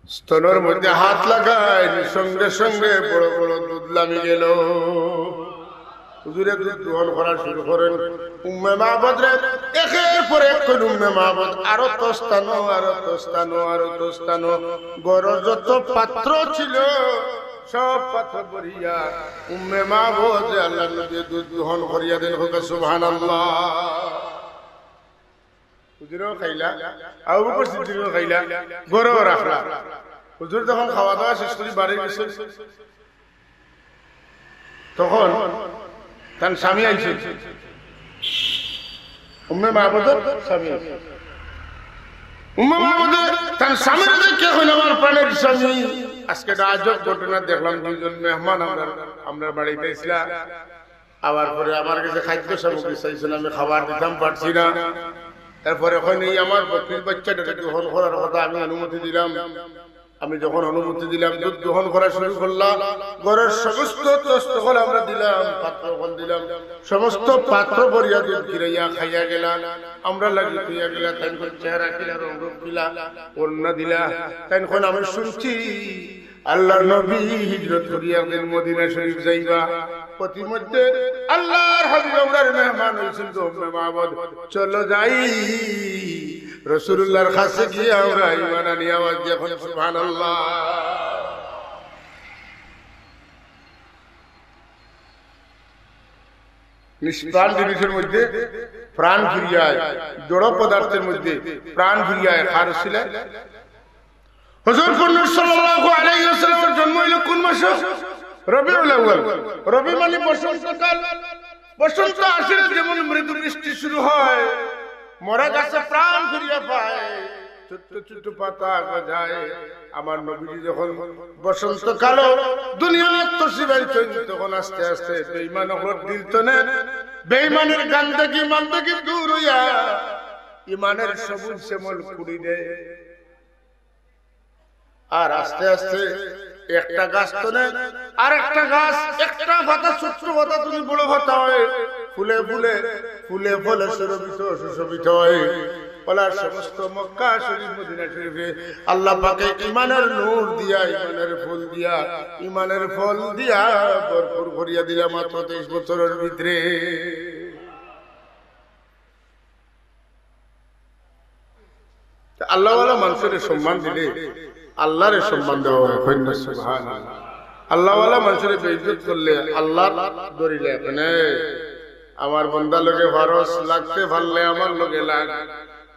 স্তনর মধ্যে হাত লাগাইন, সঙ্গে সঙ্গে বড় বড় দুধ লামি গেল। হুজুরে দুধ দোহন করা শুরু করইন। উম্মে মাহমুদরে একের পর এক কইন উম্মে মাহমুদ, আরো তোস্তানো, আরো তোস্তানো, আরো তোস্তানো। ঘরর যত পাত্র ছিল, সব পাত্র ভরিয়া উম্মে মাহমুদরে আল্লাহর নবী দুধ দোহন করিয়া দেন। কউক্কা সুবহানাল্লাহ। হুজুরেও খাইলা, আবু বকর সিদ্দিকেও খাইলা, ঘরও রাখলা। হুজুর যখন খাওয়া দাওয়া শেষ করি বাড়ি গেছইন, তখন তান স্বামী আইছে, উম্মে মাবুদর স্বামী আইছে। উম্মে মাবুদে তান স্বামীর দেখে কইল, "আমার প্রাণের স্বামী, আজকে একটা আজব ঘটনা দেখলাম, দুইজন মেহমান আমরা, আমরা বাড়িত আইছলা, আবার পরে আমার কাছে খাদ্য সামগ্রী চাইছইন, আমি খাবার দিতাম পারছি না।" এরপরে কইন, "এই আমার বকরির বাচ্চাটারে গ্রহণ করার কথা, আমি অনুমতি দিলাম।" আমি যখন অনুমতি দিলাম, দুধ দোহন করা শুরু করলাম, ঘরর সমস্ত তস্তখন আমরা দিলাম, পাত্র অখন দিলাম, সমস্ত পাত্র ভরিয়া দুধ গিরাইয়া খাইয়া গেলা, আমরার লাগি থইয়া গেলা। তাইন কইন, "চেহারা কিলা, রং রূপ কিলা, ওড়না দিলা?" তাইন কইন, "আমি শুনছি আল্লাহর নবী হিজরত করিয়া একদিন মদিনা শরীফ যাইবা, প্রতিমধ্যে আল্লাহর হাবিব আমরার মেহমান অইছইন, তো উম্মে মাবুদ, চলো যাই।" রাসূলুল্লাহর কাছে গিয়া আমরা ঈমান আনি। আওয়াজ দিয়া কইন সুবহানাল্লাহ। নিষ্প্রাণ জিনিসের মধ্যে প্রাণ ফিরিয়া আয়, জড় পদার্থের মধ্যে প্রাণ ফিরিয়া আয়। কার উসিলায়? হুজুর কইন সাল্লাল্লাহু আলাইহি ওয়াসাল্লামের জন্ম অইল কোন মাসে? রবিউল আউয়াল। রবি মানে বসন্তকাল। বসন্ত আসিলে যেমন মৃদু বৃষ্টি শুরু হয়, মরা গাছে প্রাণ ফিরিয়া পায়, ছোট্ট ছোট্ট পাতা গজায়। আমার নবীজি যখন বসন্তকালো দুনিয়াত তশরিফ আনছইন, তখন আস্তে আস্তে বেঈমান অকলর দিল তনে বেঈমানের গান্দাগি মান্দাগি দূর অইয়া ইমানের সবুজ শ্যামল কুড়ি দেয়। আর আস্তে আস্তে একটা গাছ তনে আর একটা গাছ, একটা পাতা, ছোট্ট পাতা তনে বড় পাতা হয়, ফুলে ফুলে, ফুলে ফলে সুরভিত সুশোভিত হয়। অলা সমস্ত মক্কা শরীফ, মদিনা শরীফে আল্লাহ পাকে ইমানের নূর দিয়া, ইমানের ফুল দিয়া, ইমানের ফল দিয়া ভরপুর করিয়া দিলা মাত্র তেইশ বছরের ভিতরে। তে আল্লাহওয়ালা মানুষরে সম্মান দিলে আল্লাহরে সম্মান দেওয়া হয়। কইন না সুবহানাল্লাহ। আল্লাহওয়ালা মানুষরে বেইজ্জত করলে আল্লাহর দরিলে, মানে, "আমার বন্দা লগে ফারস, লাগতে পারলে আমার লগে লাগ,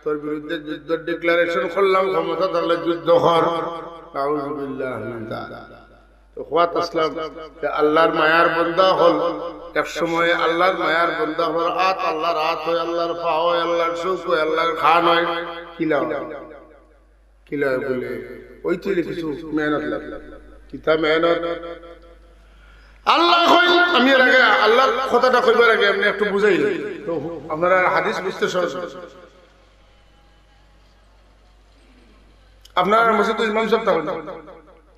তোর বিরুদ্ধে যুদ্ধ declaration করলাম, ক্ষমতা থাকলে যুদ্ধ কর।" নাউজুবিল্লাহ মিন যালিক। তো কওয়াত আছলাম যে আল্লাহর মায়ার বন্দা অকল, এক সময় আল্লাহর মায়ার বন্দা অকলর আত আল্লাহর আত হয়, আল্লাহর পা হয়, আল্লাহর চউখ হয়, আল্লাহর কান হয়। কিলা হয়? কিলা হয় বুলে, অইতে অইলে কিছু মেহনত লাগে। কিতা মেহনত? আল্লাহ কইন, আমি এর আগে আল্লাহর কথাটা কইবার আগে এমনে একটু বুঝাই। তো আপনারা হাদিস বুঝতে সহজ। আপনার মসজিদো ইমাম সাব থাকইন,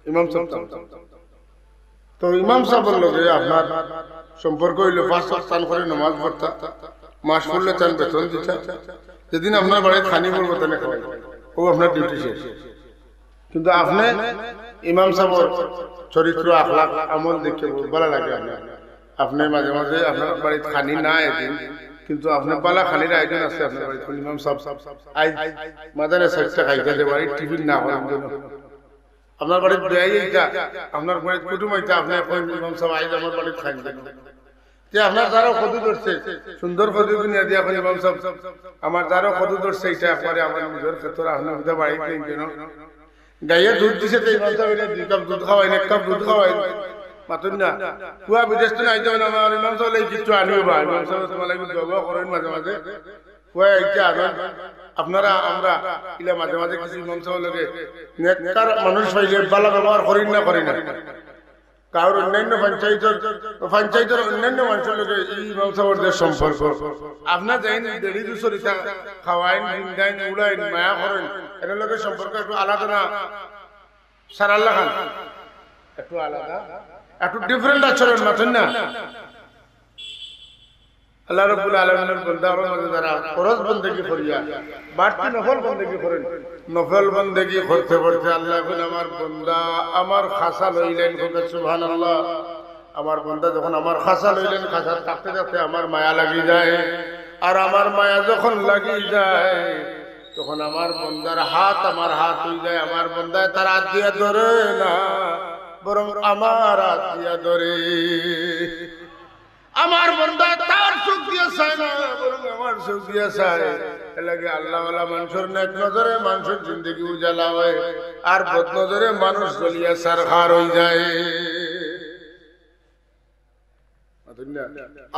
ইমাম সাব থাকইন। তো ইমাম সাবর লগে আপনার সম্পর্ক অইলো পাঁচ ওয়াক্ত তান ঘরো নমাজ পড়তা, মাস পড়লে তান বেতন দিতা, যেদিন আপনার বাড়িত খানি পড়বো তানে খাওয়াইতা, অউ আপনার duty শেষ। কিন্তু আপনে ইমাম সাবর চরিত্র, আখলাক, আমল দেখিয়া বউত ভালা লাগে আপনার। আপনে মাঝে মাঝে আপনার বাড়িত খানি না এদিন, কিন্তু আপনে ভালা খানির আয়োজন আছে আপনার বাড়িত। ইমাম সাব, আইজ মাদানে চাইরটা খাইতা দে, বাড়িত টিফিন না করেন যেন। আপনার বাড়িত বেয়াই আইতা, আপনার বাড়িত কুটুম আইতা, আপনে কইন, "ইমাম সাব, আইজ আমার বাড়িত খাইন যেন।" তে আপনার যারও কদু ধরছে, সুন্দর কদু কিনিয়া দিয়া কইন, "ইমাম সাব, আমার যারও কদু ধরছে, ইটা একবারে আমার নিজর খেতর, আপনে উঠা বাড়িত নেইন যেন।" গাইয়ে দুধ দিছে, তে ইমাম সাব এনে দুই কাপ দুধ খাওয়াইন, এক কাপ দুধ খাওয়াইন, মাতইন না। পুয়া বিদেশ তনে আইতা অইলে আমার ইমাম সাব লাগি কিচ্ছু আনিও বা, ইমাম সাব তুমার লাগি দোয়া করইন মাঝে মাঝে। পুয়া আইতা আনইন, আপনারা আমরা ইলা মাঝে মাঝে কিছু ইমাম সাবর লগে নেককার মানুষ পাইলে ভালা ব্যবহার করি না, করি না? গাঁওর অন্যান্য পঞ্চায়েতর, পঞ্চায়েতর অন্যান্য মানুষর লগে ই ইমাম সাবর যে সম্পর্ক, আপনার যাইন দেড়ি দুসর ইতা খাওয়াইন, ফিন্দাইন, উড়াইন, মায়া করইন, এর লগে সম্পর্ক একটু আলাদা না? সারার লাখান একটু আলাদা, একটু different আচরণ, মাতইন না? আল্লাহ রাব্বুল আলামিনের বন্দা অকলর মাঝে যারা ফরজ বন্দেগি করিয়া, বাড়তি নফল বন্দেগি করইন, নফল বন্দেগি করতে করতে আল্লায় কইন, "আমার বন্দা আমার খাছা লইলাইন", কউক্কা সুবহানাল্লাহ। আমার বন্দা যখন আমার খাছা লইলাইন, খাছাত থাকতে থাকতে আমার মায়া লাগি যায়, আর আমার মায়া যখন লাগি যায়, তখন আমার বন্দার হাত আমার হাত অই যায়, আমার বন্দায় তার আত দিয়া ধরে না, বরং আমার আত দিয়া ধরে। আমার বন্দায় তার চউখ দিয়া চায় না, বরং আমার চউখ দিয়া চায়। এর লাগি আল্লাহওয়ালা মানষর নেক নজরে মানষর জিন্দেগি উজালা হয়, আর বদ নজরে মানুষ জ্বলিয়া ছারখার অই যায়।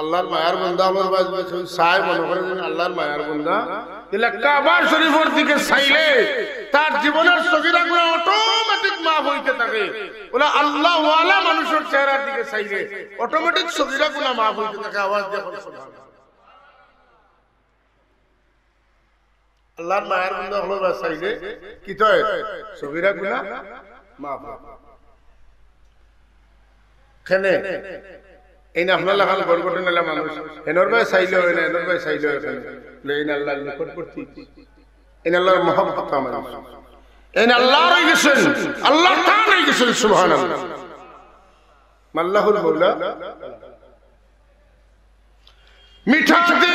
আল্লাহর মায়ার বান্দা, আল্লাহর বান্দা, কেউ চায় মনে করে যেন আল্লাহর মায়ার বান্দা, তাইলে কাবা শরীফর দিকে চাইলে তার জীবনের সগীরা গুনাহ automatic মাফ অইতে থাকে। অলা আল্লাহওয়ালা মানুষর চেহারার দিকে চাইলে automatic সগীরা গুনাহ মাফ অইতে থাকে। আওয়াজ দিয়া কও সুবহানাল্লাহ। আল্লাহর মায়ার বান্দা অকলর বায় চাইলে কিতা অয়? সগীরা গুনাহ মাফ অয়। কেনে? এইন আপনার লাখান ঘর ঘটনালা মানুষ, হেনর বায় চাইলে অয় না, হেনর বায় চাইলে অয় না। বলে, এইন আল্লাহর নিকটবর্তী, এইন আল্লাহর মহব্বত আমার। এইন আল্লাহর অই গেছইন, আল্লাহর তান অই গেছইন, সুবহানাল্লাহ। মাল্লাহুল মৌলা। میٹھا دے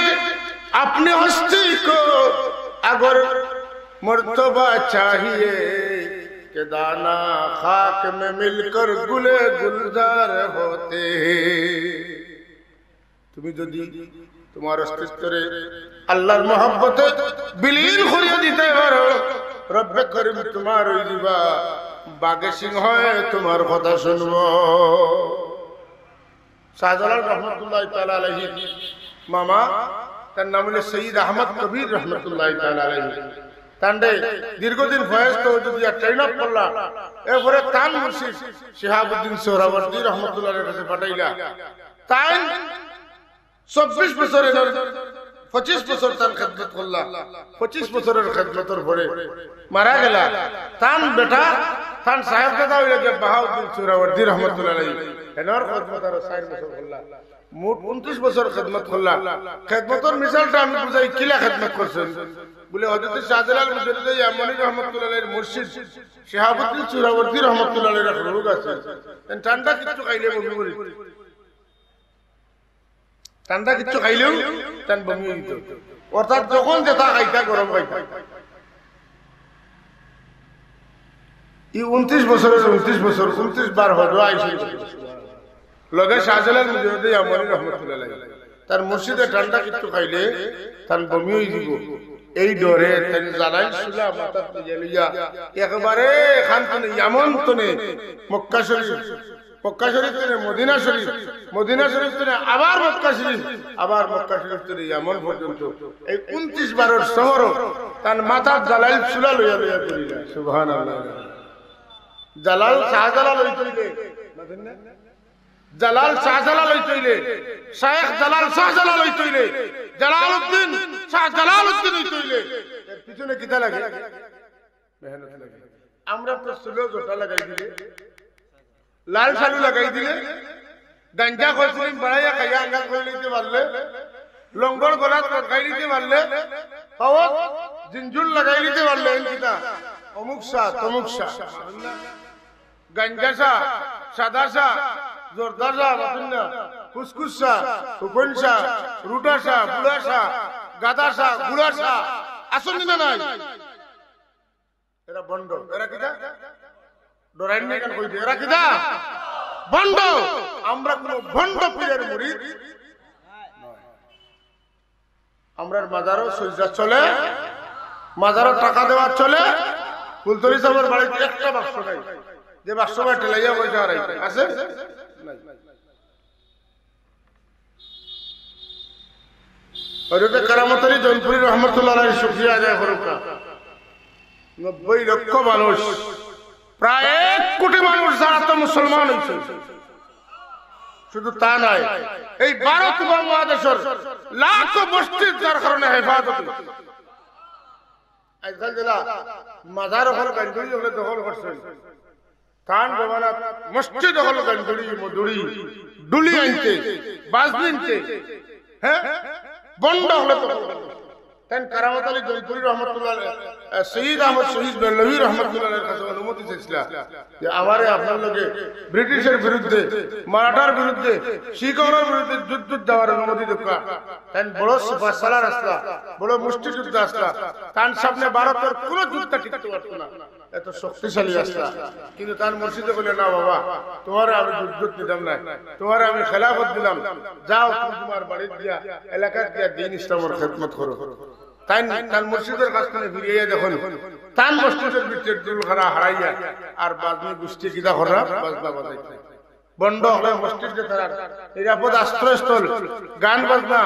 اپنی ہستی کو، اگر مرتبہ چاہیے کہ دانا خاک میں مل کر گلے گلزار ہوتے ہیں۔ তুমি যদি তোমার অস্তিত্বরে আল্লাহর মহব্বতে বিলীন করিয়া দিতে পারো, রব্বে করিম তোমার অই দিবা বাঘে সিংহে তোমার কথা শুনবো। শাহজালাল রহমতুল্লাহ তাআলা আলাইহি মামা, তান নাম অইলো সৈয়দ আহমদ কবির রহমতুল্লাহ তাআলা আলাইহি। তানরে দীর্ঘদিন ফয়েজ তওয়াজ্জুহ দিয়া train up করলা। এরপরে তান মুর্শিদ শিহাবুদ্দিন সোহরাওয়ার্দী রহমতুল্লাহ আলাইহির কাছে পাঠাইলা। তাইন চব্বিশ বছর, এনর পঁচিশ বছর তান খেদমত করলা। পঁচিশ বছরর খেদমতর পরে মারা গেলা। তান বেটা, তান সাহেবজাদা অইলা গিয়া বাহাউদ্দিন সোহরাওয়ার্দী রহমতুল্লাহ আলাইহি। এনর খেদমত আরো চাইর বছর করলা। মোট ঊনত্রিশ বছর খেদমত করলা। খেদমতর মিসালটা আমি বুঝাই, কিলা খেদমত করছইন। বলে, হযরত শাহজালাল মুজাদ্দিদে ইয়ামনি রহমতুল্লাহ আলাইহির মুর্শিদ শিহাবুদ্দিন সোহরাওয়ার্দী রহমতুল্লাহ আলাইহির এক রোগ আছে। তান ঠান্ডা কিচ্ছু খাইলে বমি করি। ঠান্ডা কিচ্ছু খাইলেউ তান বমি অইতো। অর্থাৎ যখন যেটা খাইতা, গরম খাইতা। ই ঊনত্রিশ বছরর ঊনত্রিশ বছর, ঊনত্রিশ বার হজ আইছে। লগে শাহজালাল মুজাদ্দিদে ইয়ামনি রহমতুল্লাহ আলাইহি। তান মুর্শিদে ঠান্ডা কিচ্ছু খাইলে তান বমি অই যিবো। এই ডরে তাইন জ্বালাইল চুলা মাথাত লইয়া লইয়া একেবারে এখান তনে, ইয়ামন তনে, মক্কা শরীফ, মক্কা শরীফ তনে মদিনা শরীফ, মদিনা শরীফ তনে আবার মক্কা শরীফ, আবার মক্কা শরীফ তনে ইয়ামন পর্যন্ত এই ঊনত্রিশ বারর সফরো তান মাথাত জ্বালাইল চুলা লইয়া লইয়া ঘুরিলা। সুবহানাল্লাহ। জালাল শাহজালাল অইতে অইলে, জালাল শাহজালাল অইতে অইলে, শায়েখ জালাল শাহজালাল অইতে অইলে, জালালউদ্দিন শাহ জালালউদ্দিন অইতে অইলে, এর পিছনে কিতা লাগে? মেহনত লাগে। আমরা তো চুলো জটা লাগাই দিলে, লাল শালু লাগাই দিলে, গাঞ্জা খসলিম বাড়াইয়া খাইয়া আঙ্গাল করি নিতে পারলে, লঙ্গর গলাত লটকাই নিতে পারলে, পাওত জিঞ্জুর লাগাই নিতে পারলে, এই কিতা? অমুক শাহ, তমুক শাহ। গাঞ্জা শাহ, সাদা শাহ, জর্দা শাহ, বাতিল না, কুসকুস শাহ, হুকন শাহ, রুটা শাহ, বুড়া শাহ, গাদা শাহ, গুড়া শাহ, আছইন নি না নাই? এরা ভণ্ড। এরা কিতা? ডরাইন না কেনে কইতে? এরা কিতা? ভণ্ড। আমরা কোনো ভণ্ড পীরের মুরিদ নয়। আমরার মাজারো সইজদা চলে, মাজারো টাকা দেওয়া চলে। ফুলতলি সাবর বাড়িত একটা বাক্স নাই, যে বাক্স বায় ঠেলাইয়া পয়সা হারাইতে আছে? নাই। হযরতে কারামত আলী জৌনপুরী রহমতুল্লাহ আলাইহির শুকরিয়া আদায় করুক্কা। নব্বই লক্ষ মানুষ, প্রায় এক কোটি মানুষ যারা তো মুসলমান অইছে। শুধু তা নায়, এই ভারত উপমহাদেশর লাখো মসজিদ যার কারণে হেফাজত অইছে। আজকাল যেলা মাজার অকল গাঞ্জুড়ি অকলে দখল করছইন, তান জমানাত মসজিদ অকল গাঞ্জুড়ি, মদুড়ি, ডুলি আনতে, বাজনি আনতে, হ্যাঁ, ভণ্ড অকলে দখল করছইন। তাইন কারামত আলী জৌনপুরী রহমতুল্লাহ আলাইহি, আহ, সৈয়দ আহমদ শহীদ বেরলভী রহমতুল্লাহ আলাইহির কাছে অনুমতি চাইছিলা যে আমারে আপনার লগে ব্রিটিশের বিরুদ্ধে, মারাঠার বিরুদ্ধে, শিখ অকলর বিরুদ্ধে যুদ্ধ দেওয়ার অনুমতি দেউক্কা। তাইন বড় সুপার সালার আছলা, বড় মুষ্টিযোদ্ধা আছলা। তান সামনে ভারতর কোনো যোদ্ধা টিকতে পারতো না, এত শক্তিশালী আছলা। কিন্তু তান মুর্শিদে কইলা, "না বাবা, তুমারে আমি যুদ্ধ দিতাম নায়, তুমারে আমি খেলাফত দিলাম, যাও তুমি তুমার বাড়িত গিয়া, এলাকাত গিয়া দ্বীন ইসলামর খেদমত করো।" তাইন তান মুর্শিদর কাছ থনে ফিরিয়া দেখইন, তান মসজিদর ভিতরে ডুল খারা হারাইয়া আর বাজনি গুষ্টি কিতা করা, বাজনা বাজাইতা। ভন্ড অকলে মসজিদ যে তারার নিরাপদ আশ্রয়স্থল, গান বাজনা,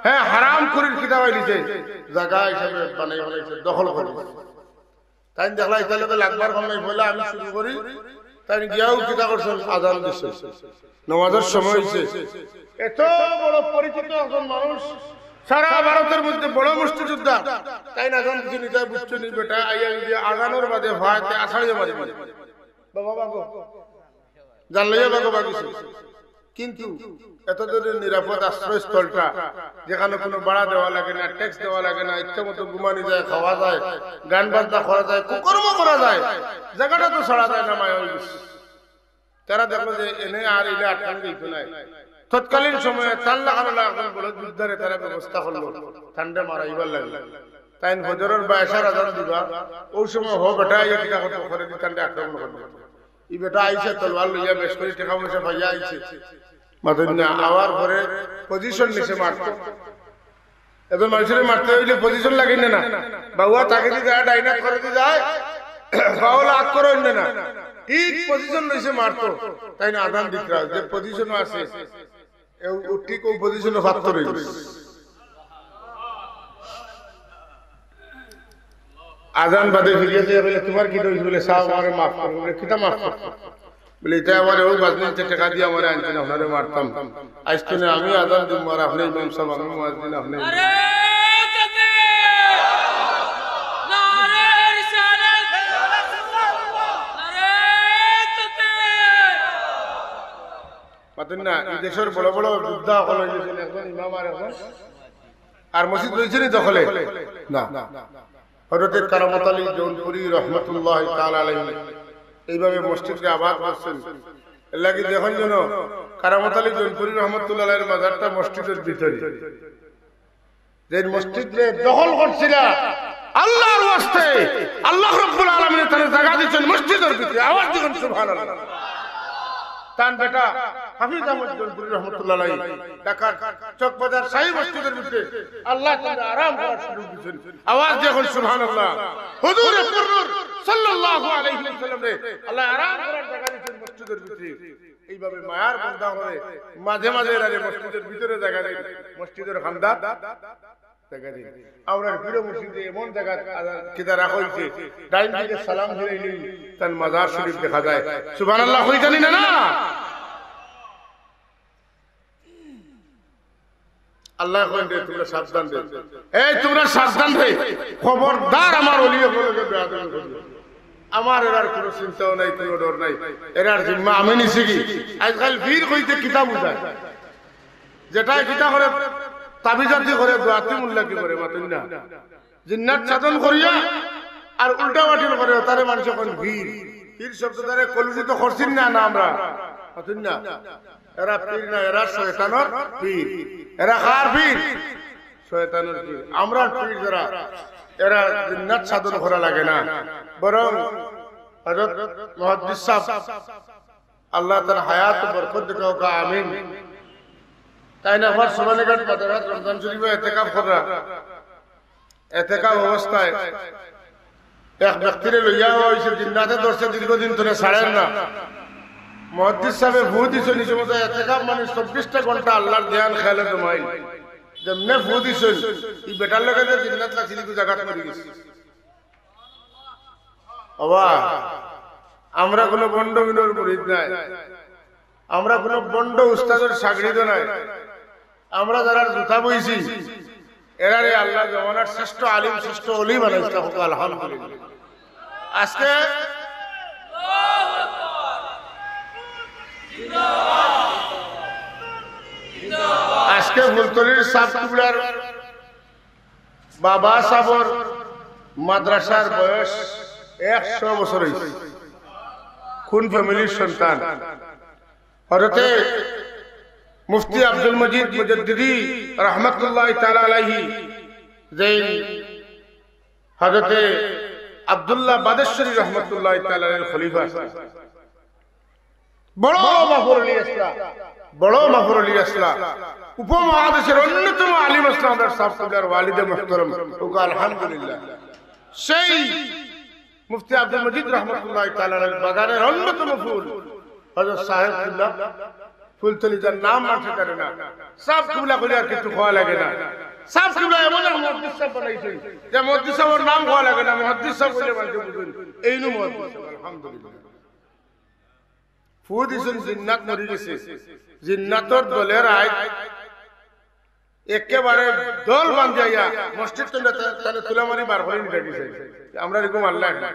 হ্যাঁ, হারাম করির কিতাব আইলিছে, জাগা হিসাবে বানাই বানাইছে, দখল করে। তাইন দেখলা, ইতার লগে লাগবার কম নাই, বলে, "আমি শুরু করি।" তাইন গিয়াও কিতা করছইন, আজান দিছইন, নামাজর সময় অইছে। এত বড় পরিচিত একজন মানুষ, সারা ভারতর মধ্যে বড় মুষ্টিযোদ্ধা, তাইন আজান দিছইন, ইতা বুঝছইন নি বেটা, আইয়া যদি আজানর বাদে ফায়, তে আছাড়িয়া মারি মারি। বাবা, বাবা, জান লইয়া বাগো বাগিছে। কিন্তু এত দূরের নিরাপদ আশ্রয়স্থলটা, যেখানে কোনো ভাড়া দেওয়া লাগে না, ট্যাক্স দেওয়া লাগে না, ইচ্ছা মতো ঘুমানি যায়, খাওয়া যায়, গান বাজনা করা যায়, কুকর্ম করা যায়, জাগাটা তো ছাড়া যায় না, মায়া অইগেছে। তারা দেখলো যে এনে আর ইলা আটকানো যাইতো নায়। তৎকালীন সময়ে তার লাখান একজন বড় যোদ্ধারে তারা ব্যবস্থা করলো, তানরে মারাইবার লাগি। তাইন ফজরর বা এশার আজান দিবা, অউ সময় হো বেটা আইয়া কিতা করতো, করে দি তানরে আক্রমণ করতো। ই বেটা আইছে তলোয়ার লইয়া, বেশ করি টেকা পয়সা পাইয়া আইছে। মাতইন না, আওয়ার পরে পজিশন নিছে মারতো। এজন মানুষরে মারতে অইলে পজিশন লাগে না, না? বাউয়া তাকে দি যায়, ডাইনাত করে দি যায়, বাউল আগ করে অইলে না। ঠিক পজিশন লইছে মারতো। তাইন আজান দিতরা, যে পজিশনও আছে, এও, ও ঠিক অউ পজিশনও ফাত্তর অইগেছে। আজান বাদে ফিরিয়া যাইয়া কইলে, "তুমার কিতা অইছে?" বলে, "সাব, আমারে মাফ করো।" বলে, "কিতা মাফ করো?" বলে, "ইতা আমারে অউ বাজনিতে টেকা দিয়া আমারে আনছইন, আপনারে মারতাম। আইজ থনে আমি আজান দিমু আর আপনে ইমাম সাব, আমি মুয়াজ্জিন, আপনে ইমাম।" নারে তকবীর! নারে রিসালাত! নারে তকবীর! মাতইন না, ই দেশর বড় বড় যোদ্ধা অকল অইগেছইন, একজন ইমাম আর একজন, আর মসজিদ রইছে নি দখলে? না। হযরতে কারামত আলী জৌনপুরী রহমতুল্লাহ তাআলা আলাইহি এইভাবে মসজিদরে আবাদ করছইন। এর লাগি দেখইন যেন কারামত আলী জৌনপুরী রহমতুল্লাহ আলাইহির মাজারটা মসজিদর ভিতরে। যে মসজিদরে দখল করছিলা, আল্লাহর ওয়াস্তে, আল্লাহ রাব্বুল আলামিনে তারে জাগা দিছইন মসজিদর ভিতরে। আওয়াজ দিছইন সুবহানাল্লাহ। তান বেটা হাফিজ আহমদ জৌনপুরী রহমতুল্লাহ আলাইহি ঢাকার চকবাজার শাহী মসজিদর ভিতরে আল্লাহ তাআলা আরাম করার সুযোগ দিছইন। আওয়াজ দিয়া কইন সুবহানাল্লাহ। হুজুরে পুরনূর সাল্লাল্লাহু আলাইহি ওয়াসাল্লামরে আল্লাহ আরাম করার জাগা দিছইন মসজিদর ভিতরে। এইভাবে মায়ার বান্দা অকলে মাঝে মাঝে এরারে মসজিদর ভিতরে জাগা দেইন, মসজিদর কান্দাত জাগা দেইন। আমরার পীর মুর্শিদে এমন জাগাত কিতা রাখা অইছে, ডাইন দিকে সালাম ফিরাইলেউ তান মাজার শরীফ দেখা যায়। সুবহানাল্লাহ কইতানি না, না? আল্লায় কইন রে, তুমরা সাবধান রে। এই তুমরা সাবধান রে। খবরদার আমার অলি অকলর লগে বেয়াদবি করিও না। আমার এরার কুনু চিন্তাও নাই, কুনু ডর নাই। এরার জিম্মা আমি নিছি কি? আজকাল পীর কইতে কিতা বুঝায়? যেটায় কিতা করে, তাবিজাতি করে, দোয়াতি মুল্লাকি করে, মাতইন না। জিন্নাত সাধন করিয়া আর উল্টা পাল্টি করে, তারে মানষে কইন পীর। পীর শব্দটারে কলুষিত করছি না, না আমরা? মাতইন না। এরা পীর না, এরা শয়তানর পীর। এরা কার পীর? শয়তানর পীর। আমরার পীর যারা, এরা জিন্নাত সাধন করা লাগে না, বরং হযরত মুহাদ্দিস সাব, আল্লাহ তার হায়াত বরকত দেউক্কা, আমিন। তাইন আবার সোনালীঘাট মাজারাত রমজান শরীফো এতেকাফ কররা। এতেকাফ অবস্থায় এক ব্যক্তিরে লইয়া আওয়া অইছে, জিন্নাতে ধরছে, দীর্ঘদিন ধরে ছাড়ের না। মুহাদ্দিস সাবে ফু দিছইন, ই সময় এতেকাফ মানে চব্বিশটা ঘন্টা আল্লাহর ধ্যান খেয়ালে জমাইল। যেমনে ফু দিছইন, ই বেটার লগে যে জিন্নাত লাগছিল, ইগু জাগাত মরি গেছে। বাবা, আমরা কুনু ভন্ড মিনর মুরিদ নায়, আমরা কুনু ভন্ড উস্তাদর শাগরিদও নায়। আমরা যারার জুতা বইছি, এরারে আল্লায় জমানার শ্রেষ্ঠ আলিম, শ্রেষ্ঠ অলি বানাইছলা, কউক্কা আলহামদুলিল্লাহ। আজকে, আজকে ফুলতলির সাব কিবলার বাবা সাবর মাদ্রাসার বয়স একশো বছর অইছে। কুন ফ্যামিলির সন্তান? হযরতে মুফতি আব্দুল মজিদ মুজাদ্দিদি রহমতুল্লাহ তাআলা আলাইহি, যেইন হযরতে আব্দুল্লাহ বাদেশ্বরী রহমতুল্লাহ তাআলা আলাইহির খলিফা আছলা। বড় মাফর অলি আছলা, বড় মাফর অলি আছলা। উপমহাদেশের অন্যতম আলিম আছলা আমরার সাব কিবলার ওয়ালিদে মুহতারাম, কউক্কা আলহামদুলিল্লাহ। সেই মুফতি আব্দুল মজিদ রহমতুল্লাহ তাআলা আলাইহির বাগানের অন্যতম ফুল। হযরত সাহেব কিবলা ফুলতলি, যার নাম মানষে জানে না। সাব কিবলা কইলে আর কিছু কওয়া লাগে না। সাব কিবলা এমন এক মুহাদ্দিস সাব বানাইছইন যে মুহাদ্দিস সাবর নাম কওয়া লাগে না, মুহাদ্দিস সাব কইলে মানষে বুঝইন, এইনউ মুহাদ্দিস সাব, আলহামদুলিল্লাহ। ফু দিছইন, জিন্নাত মরি গেছে। জিন্নাতর দলে রাইত একেবারে দল বান্ধিয়া মসজিদ তনে তা-, তানে তুলা মারি বার করি নিতা গেছে। আমরা এরকম আল্লাহ না।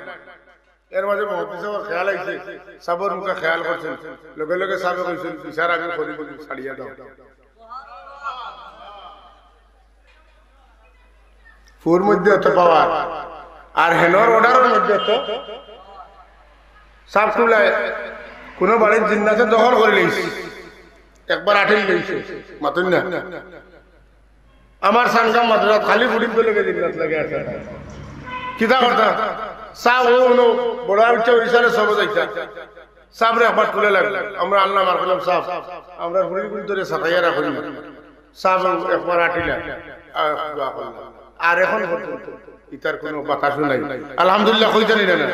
এর মাঝে মুহাদ্দিস সাবর খেয়াল আইছে, সাবর মুখে খেয়াল করছইন, লগে লগে সাবে কইছইন, "বিচার আমি করি দিমু, ছাড়িয়া দাও।" ফুর মধ্যে অত পাওয়ার, আর হেনর অর্ডারর মধ্যে অত। সাব কিবলায় কোনো বাড়ির জিন্নাতে দখল করি লইছে, একবার আটিল লইছে, মাতইন না। আমার সানগাম মাদ্রাসাত খালি ফুড়িন্তর লগে জিন্নাত লাগে আছে। কিতা করতা? সাব ও হনো বড় আউচ্চা ওড়িশারে সব যাইতা। সাবরে একবার তুলে লাগলো। আমরা আল্লাহ মার করলাম, "সাব, আমরা ফুড়িন্তরে সাতাইয়া রাখুন।" সাব একবার আটিলা, আর দোয়া করলা। আর এখন পর্যন্ত ইতার কোনো বাতাসও নাই। আলহামদুলিল্লাহ কইতা নি না, না?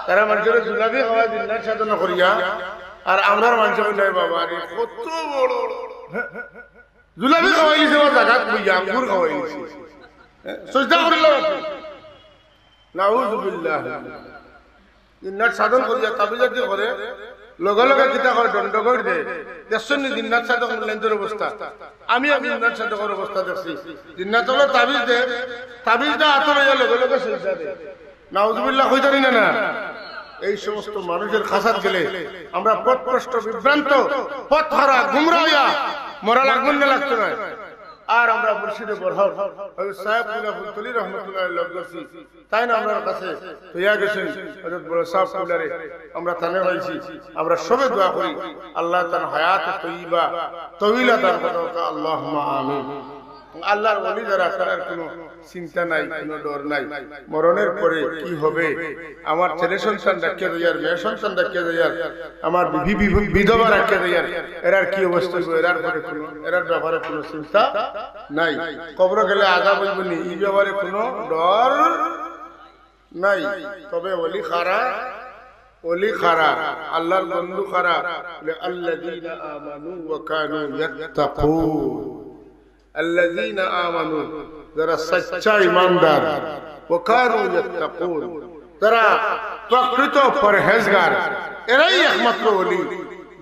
তারা মানষরে জুলাবি খাওয়ায় জিন্নাত সাধনা করিয়া, আর আমরার মানষে কইলে, "বাবা রে, কত বড়।" জুলাবি খাওয়াইলিছে, আমার জাগাত বইয়া আঙ্গুর খাওয়াইলিছে। হ্যাঁ, সজদা করিল। নাউজুবিল্লাহ। জিন্নাত সাধন করিয়া তাবিজ আদি করে, লগে লগে কিতা করে, দণ্ড করি দে। দেখছইন নি জিন্নাত সাধক মুল্লাইন্তর অবস্থা? আমি এক জিন্নাত সাধকর অবস্থা দেখছি। জিন্নাত অকলে তাবিজ দে, তাবিজটা আতো লইয়া লগে লগে সজদা দে। নাউজুবিল্লাহ কইতা নি না, না? এই সমস্ত মানুষের খাসাত গেলে আমরা পথভ্রষ্ট, বিভ্রান্ত, পথহারা, গুমরা হইয়া মরা লাগবো না, লাগতো না। আর আমরা মুর্শিদে বরহক হযরত সাহেব কিবলা ফুলতলি রহমতুল্লাহ লগ করছি, তাইন আমরার কাছে তৈয়া গেছইন। হযরত বড় সাহেব কিবলারে আমরা তানে পাইছি। আমরা সবে দোয়া করি, আল্লাহ তান হায়াত তৈয়বা তউইলা দান করুক, আল্লাহুম্মা আমিন। আল্লাহর ওলি যারা, তারার কোনো চিন্তা নাই, কোনো ডর নাই। মরণের পরে কি হবে, আমার ছেলে সন্তান রাখিয়া যাইয়ার, মেয়ে সন্তান রাখিয়া যাইয়ার, আমার বিবি বিধ-, বিধবা রাখিয়া যাইয়ার, এরার কি অবস্থা হইব, এরার পরে কোনো, এরার ব্যাপারে কোনো চিন্তা নাই। কবর গেলে আযাব হইব নি, এই ব্যাপারে কোনো ডর নাই। তবে ওলি কারা, ওলি কারা, আল্লাহর বন্ধু কারা, বলে, "আল্লাযীনা আমানু ওয়া কানু ইয়াত্তাকুন।" আল্লাযীনা আমানু, যারা সচ্চা ইমানদার, ওয়া কানু ইয়াত্তাকুন, যারা প্রকৃত পরহেজগার, এরাই একমাত্র ওলি।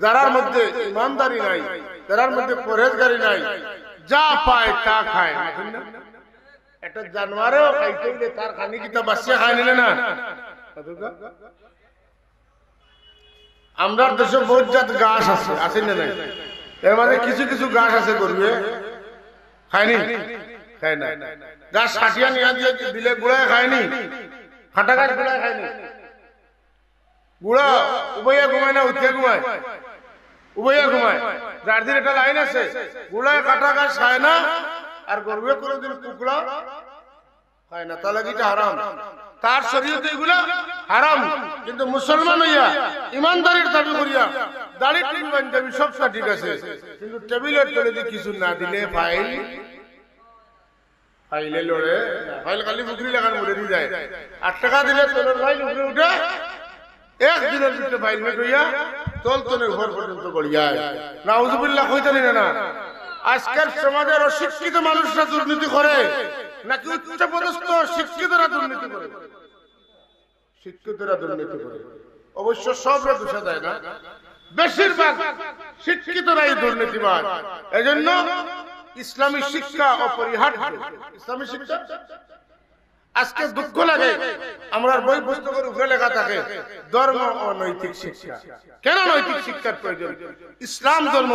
যারার মধ্যে ইমানদারি নাই, যারার মধ্যে পরহেজগারি নাই, যা পায় তা খায়। একটা জানোয়ারেও খাইতে হইলে তার খানি কিতা বাঁচিয়া খায় নিলে না? আমরার দেশে বহুত জাত গাছ আছে, আছে না নাই? এর মাঝে কিছু কিছু গাছ আছে গরুয়ে খায়নি, খায় না। গাছ কাটিয়া নিয়া দিয়া দিলে গুড়ায় খায়নি, কাটা গাছ গুড়ায় খায়নি। গুড়া উবাইয়া ঘুমায় না উঠিয়া ঘুমায়? উবাইয়া ঘুমায়। যার দিন একটা লাইন আছে, গুড়ায় কাটা গাছ খায় না, আর গরুয়ে কোনোদিন কুকড়া খায় না, তার লাগি ইটা হারাম। তার শরীয়তে এগুলা হারাম, কিন্তু মুসলমান হইয়া, ইমানদারির দাবি করিয়া, দাড়ি টুপি পাঞ্জাবি সবটা ঠিক আছে, কিন্তু টেবিলের তলে যদি কিছু না দিলে ফাইল, ফাইলে লড়ে, ফাইল খালি ফুকরি লাখান মুড়ে দি যায়। আট টাকা দিলে তলর ফাইল উপরে উঠে, এক দিনের ভিতরে ফাইল মেট হইয়া তল তলে উপর পর্যন্ত গড়িয়া যায়। নাউজুবিল্লাহ কইতা নি না, না? আজকের সমাজের অশিক্ষিত মানুষরা দুর্নীতি করে নাকি উচ্চপদস্থ শিক্ষিতরা দুর্নীতি করে? শিক্ষিতরা দুর্নীতি করে। অবশ্য সবরে দোষা যায় না, বেশিরভাগ শিক্ষিতরাই দুর্নীতিবাজ। এজন্য ইসলামী শিক্ষা অপরিহার্য। ইসলামী শিক্ষা আজকে দুঃখ লাগে, আমরার বই পুস্তকের উপরে লেখা থাকে, "ধর্ম ও নৈতিক শিক্ষা।" কেন নৈতিক শিক্ষার প্রয়োজন? ইসলাম ধর্ম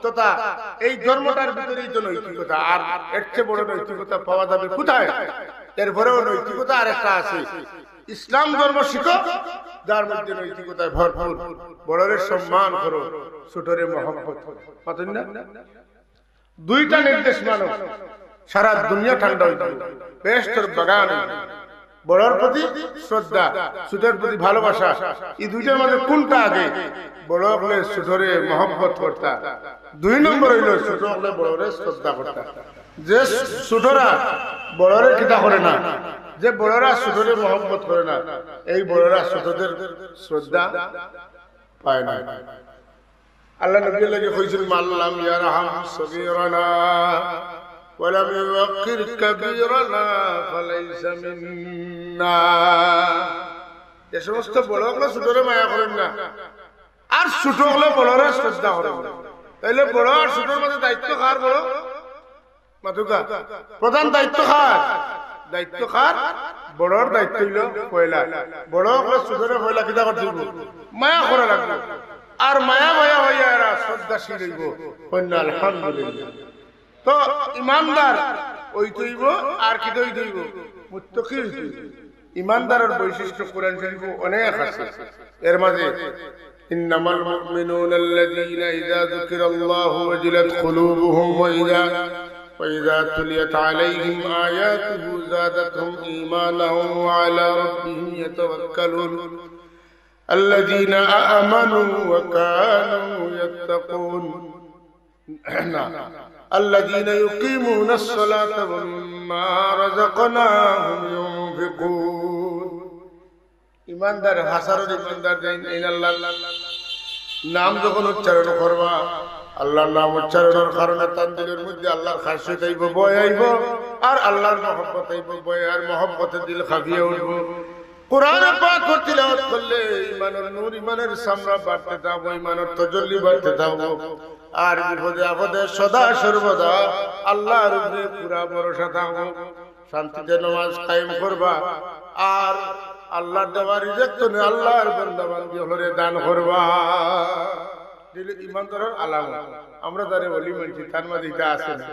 তথা এই ধর্মটার ভিতরেই তো নৈতিকতা, আর এর চেয়ে বড় নৈতিকতা পাওয়া যাবে কোথায়? এরপরেও নৈতিকতা আরেকটা আছে, ইসলাম ধর্ম শিখো, যার মধ্যে নৈতিকতায় ভরপুর। বড়রে সম্মান করো, ছোটরে মহব্বত করো। মাতইন না? দুইটা নির্দেশ মানো, সারা দুনিয়া ঠান্ডা হইব, বেহেশতর বাগান হইব। বড়র প্রতি শ্রদ্ধা, ছোটর প্রতি ভালোবাসা, এই দুইটার মধ্যে কোনটা আগে? বড় হকলে ছোটরে মহব্বত করতা, দুই নম্বর হইল ছোট হকলে বড়রে শ্রদ্ধা করতা। যে ছোটরা বড়রে কিতা করে না, যে বড়রা ছোটরে মহব্বত করে না, এই বড়রা ছোটদের শ্রদ্ধা পায় না। আল্লার নবীর লাগি কইছইন, "মান লাম ইয়ারহাম সগীরানা ওয়া লাম ইউওয়াক্কির কাবীরানা ফালাইসা মিন্না।" যে সমস্ত বড় অকলে ছোটরে মায়া করইন না, আর ছোট অকলে বড়রে শ্রদ্ধা করইন না, তাইলে বড় আর ছোটর মাঝে দায়িত্ব কার? বড় মাতুক্কা। প্রধান দায়িত্ব কার? দায়িত্ব কার? বড়র দায়িত্ব অইলো পয়লা। বড় অকলে ছোটরে পয়লা কিতা করতে অইবো? মায়া করা লাগবো। আর মায়া মায়া অইয়া এরা শ্রদ্ধাশীল অইবো। কইন না আলহামদুলিল্লাহ। তো ইমানদার অইতে অইবো, আর কিতা অইতে অইবো? মুত্তাকি অইতে অইবো। ইমানদারর বৈশিষ্ট্য কোরআন শরীফো অনেক আছে। এর মাঝে إنما المؤمنون الذين إذا ذكر الله وجلت قلوبهم وإذا، وإذا تليت عليهم آياته زادتهم إيمانا وعلى ربهم يتوكلون. الذين آمنوا وكانوا يتقون. না। الذين يقيمون الصلاة ومما رزقناهم ينفقون. ইমানদার, হাসারর ইমানদার যেইন, এইন আল্লার নাম যখন উচ্চারণ করবা, আল্লার নাম উচ্চারণর কারণে তান দিলর মধ্যে আল্লার খাশিয়ত আইবো, ভয় আইবো, আর আল্লার মহব্বত আইবো, ভয় আর মহব্বতে দিল কাঁপিয়া উঠবো। কোরআন পাকর তিলাওয়াত করলে ইমানর নূর, ইমানর চামড়া বাড়তে থাকবো, ইমানর তজল্লি বাড়তে থাকবো। আর বিপদে আপদে সদা সর্বদা আল্লার উপরে পুরা ভরসা থাকবো। শান্তিতে নামাজ কায়েম করবা, আর আল্লার দেওয়া রিজিক তনে আল্লার বান্দা বান্দি অকলরে দান করবা। ইটা অইলো ইমানদারর আলামত। আমরা যারে অলি মানছি, তার মাঝে ইটা আছে না?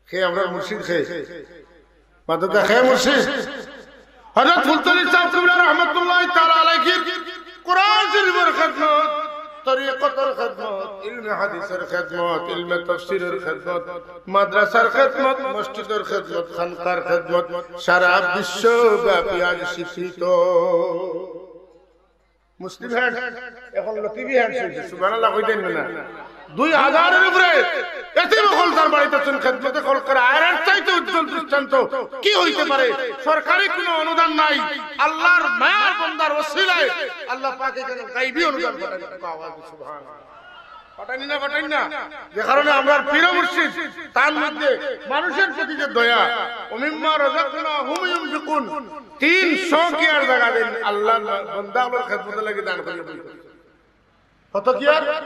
কে আমরার মুর্শিদ কে? মাতুক্কা, কে মুর্শিদ? হযরত ফুলতলি ছাহেব কিবলা রহমতুল্লাহি তাআলা আলাইহির কোরআন শরীফর খেদমত, তরিকতর খেদমত, ইলমে হাদিসর খেদমত, ইলমে তাফসীরর খেদমত, মাদ্রাসার খেদমত, মসজিদর খেদমত, খানকার খেদমত, সারা বিশ্বব্যাপী আজ স্বীকৃত। মুসলিম হ্যান্ড, এখন লতিফি হ্যান্ড অইছে, সুবহানাল্লাহ কইতেন না? দুই হাজারর উপরে এতিম অকল তার বাড়িত আছইন, খেদমতে খলকর আয়ের চাইতে উজ্জ্বল দৃষ্টান্ত কি অইতে পারে? সরকারি কোনো অনুদান নাই, আল্লার মায়ার বান্দার ওসিলায় আল্লাহ পাকে কেন গাইবি অনুদান পাঠাইন। আওয়াজ সুবহানাল্লাহ। পাঠাইন না, পাঠাইন না? যে কারণে আমরার পীর মুর্শিদ, তার মধ্যে মানুষের প্রতি যে দয়া, ومما رزقناهم ينفقون, তিনশো কিয়ার জাগা দেইন আল্লার বান্দা অকলর খেদমতর লাগি দান করি। কত কিয়ার?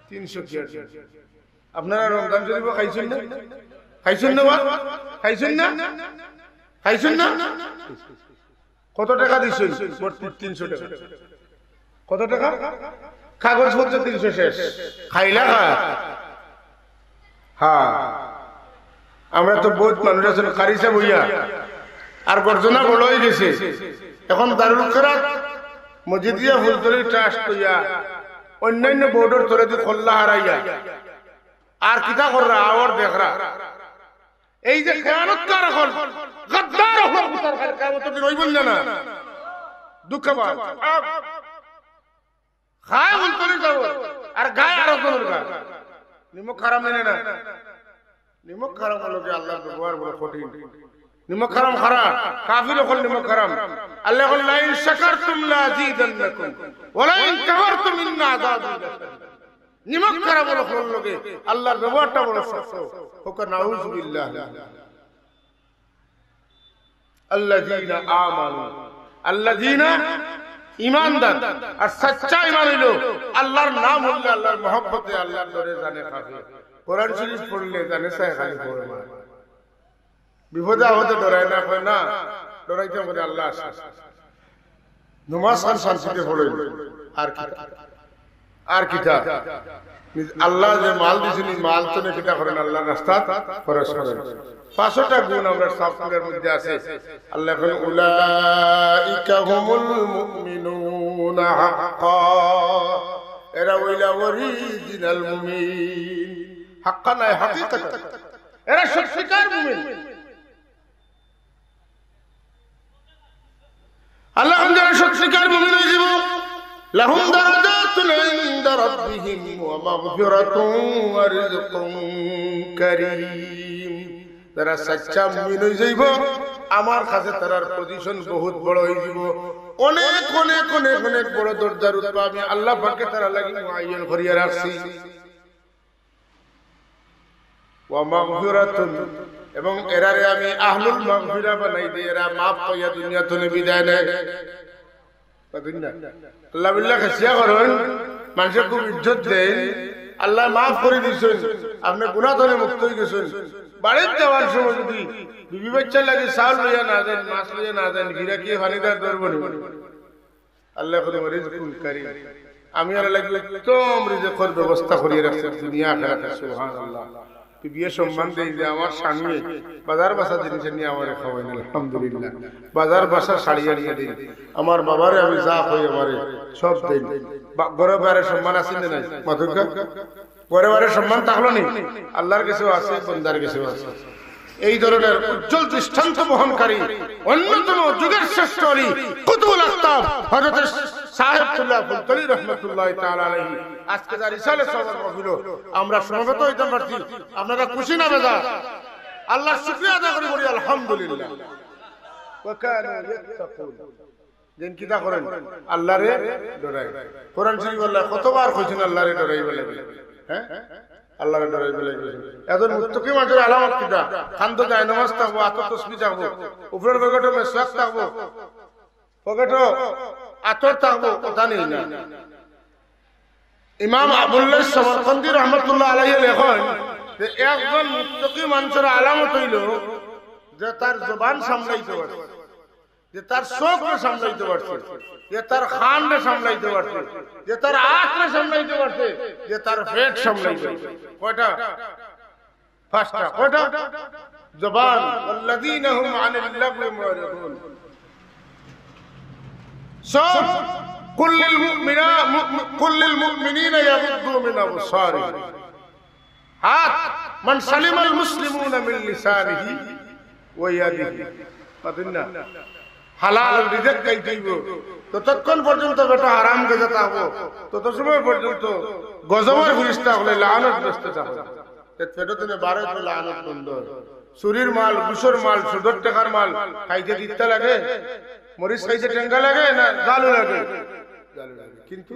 তিনশো কিয়ার। আপনারা রমজান শরীফো খাইছইন না? খাইছইন না বা? খাইছইন না? খাইছইন না? কত টেকা দিছইন? মোট তিনশো টেকা। কত টেকা? কাগজপত্র তিনশো শেষ। খাইলা খা? হ্যাঁ। আমরা তো বউত মানুষ আছইন কারি সাব অইয়া, আর গর্জনা বড় অইগেছে। এখন দারুল কেরাত মজিদিয়া ফুলতলি ট্রাস্ট অইয়া অন্যান্য বোর্ডর তলেদি কল্লা হারাইয়া আর কিতা কররা? আওর দেখরা। এই যে খেয়ানতকার অকল, গদ্দার অকল, কিয়ামতর দিন অইবো না? দুঃখ পায়। খায় ফুলতলি যাও, আর গায় আরো জনর গা। নিমক হারাম নি না? নিমক হারাম অকলর লগে আল্লার ব্যবহার বড় কঠিন। নিমক হারাম খারা, কাফির অকল নিমক হারাম। আল্লায় কইন, "লাইন শাকারতুম লাযীদান্নাকুম, ওয়া লাইন কাফারতুম ইন্না আযাবি লাশাদীদ।" নিমক হারাম অকলর লগে আল্লার ব্যবহারটা বড় শক্ত। কউক্কা নাউজুবিল্লাহ। আল্লাযীনা আমানু, আল্লাযীনা, ইমানদার। আর সাচ্চা ইমান অইলো আল্লার নাম হুনলে, আল্লার মহব্বতে, আল্লার ডরে জানে কাঁপে। কোরআন শরীফ পড়লে জানে চায় খালি পড়ে না। বিপদে আপদে ডরায় না, কয় না, ডরাইতে আমারে আল্লা আছে। নমাজ খান শান্তিতে পড়ইন। আর কিতা? আর কিতা? আল্লায় যে মাল দিছইন, ই মাল তনে কিতা করইন? আল্লার রাস্তাত খরচ করইন। পাঁচটা গুণ আমরার সাবকুলের মধ্যে আছে। আল্লায় কইন, "উলাইকা হুমুল মুমিনুনা হাক্কা।" এরা অইলা original মুমিন। হাক্কা নায়, হাকিকত। এরা সত্যিকার মুমিন। আল্লায় কইন, যারা সত্যিকার মুমিন অইযিবো, লাহুম দারাজাতুন ইনদা রাব্বিহিম ওয়া মাগফিরাতুন ওয়া রিজকুন কারীম। যারা সাচ্চা মুমিন অইযিবো, আমার কাছে তারার পজিশন বহুত বড় অইযিবো। অনেক, অনেক, অনেক, অনেক বড় দরজার উতবা আমি আল্লাহ পাকে তারার লাগি মুআয়্যান করিয়া রাখছি। ওয়া মাগফিরাতুন, এবং এরারে আমি আহলুল মাগফিরা বানাই দেই, এরা মাফ পাইয়া দুনিয়া তনে বিদায় নেয়। বুঝলেন না? আল্লাহ বিল্লাহ খেসিয়া করইন, মানষে খুব ইজ্জত দেইন, আল্লায় মাফ করি দিছইন, আপনে গুনা তনে মুক্ত অইগেছইন। বাড়িত যাওয়ার সময় যুদি বিবি বাইচ্চার লাগি চাউল লইয়া না যাইন, মাছ লইয়া না যাইন, গিরাকিয়ে পানি দেওয়ার দরবার নেই। আল্লাহ কইন, "ওয়া রিজকুন কারীম।" আমি আল্লাহ লাগি উত্তম রিজিকর ব্যবস্থা করিয়া রাখছি দুনিয়া আখিরাতে। সুবহানাল্লাহ। বিবিয়ে সম্মান দেইন যে আমার স্বামীয়ে বাজার বাসা জিনিস আনিয়া আমারে খাওয়াইন, আলহামদুলিল্লাহ। বাজার বাসা শাড়ি আনিয়া দেইন, আমার বাবারে আমি যা কই আমারে সব দেইন। বা-, ঘরে বারে সম্মান আছে না নাই? মাতুক্কা? ঘরে বারে সম্মান থাকলো নি? আল্লাহর কাছেও আছে, বন্দার কাছেও আছে। এই ধরনের উজ্জ্বল দৃষ্টান্ত বহনকারী অন্যতম যুগের শ্রেষ্ঠ অলি কুতুবুল আকতাব হযরত সাহেবতুল্লাহ ফুলতলি রহমতুল্লাহ তাআলা আলাইহি আজকে যার ইসালে সওয়াব মাহফিলো আমরা সমবেত অইতাম পারছি। আপনারা খুশি না বেজার? আল্লাহর শুকরিয়া আদায় করি বলি আলহামদুলিল্লাহ। ওয়া কানু ইয়াত্তাকুন। যেন কিতা করইন? আল্লাহরে ডরাইন। কোরআন শরীফ আল্লায় কতবার কইছইন আল্লাহরে ডরাইবার লাগি? হ্যাঁ, আল্লাহরে ডরাইবার লাগি কইছইন। একজন মুত্তাকি মানষর আলামত কিতা? কান্দো জায়নামাজ থাকবো, আতো তসবি থাকবো, উপরর পকেটো মেসওয়াক থাকবো, পকেটো আতর থাকবো, কথা নেই না? ইমাম আবুল্লাহ সমরকন্দি রহমতুল্লাহ আলাইহি লেখইন যে একজন মুত্তাকি মানষর আলামত অইলো যে তার জবান সামলাইতে পারে, যে তার চোখরে সামলাইতে পারছে, যে তার কানরে সামলাইতে পারছে, যে তার আতরে সামলাইতে পারছে, যে তার পেট সামলাইতে পারছে। কয়টা? পাঁচটা। কয়টা? জবান। ওয়াল্লাযীনা হুম আনিল লাগবি মুরিদুন। চোখ। কুল্লিল মুমিনা-, মু-, মু-, কুল্লিল মুমিনিনা ইয়াগুদ্দু মিন আবসারিহিম। হাত, মান সালিমাল মুসলিমুনা মিন লিসানিহি ওয়া ইয়াদিহি। মাতুন না? হালাল রিজিক খাইতে অইবো। যতক্ষণ পর্যন্ত বেটা হারাম খাইতে থাকবো, তত সময় পর্যন্ত গজবর ফিরিস্তা অকলে লানত বেচতে থাকবো। তে পেটো তনে বারইতো লানত বন্ধ অয়। চুরির মাল, ঘুষর মাল, সুদর টেকার মাল খাইতে তিতা লাগে? মরিচ খাইতে টেঙ্গা লাগে না জালু লাগে? জালু লাগে। কিন্তু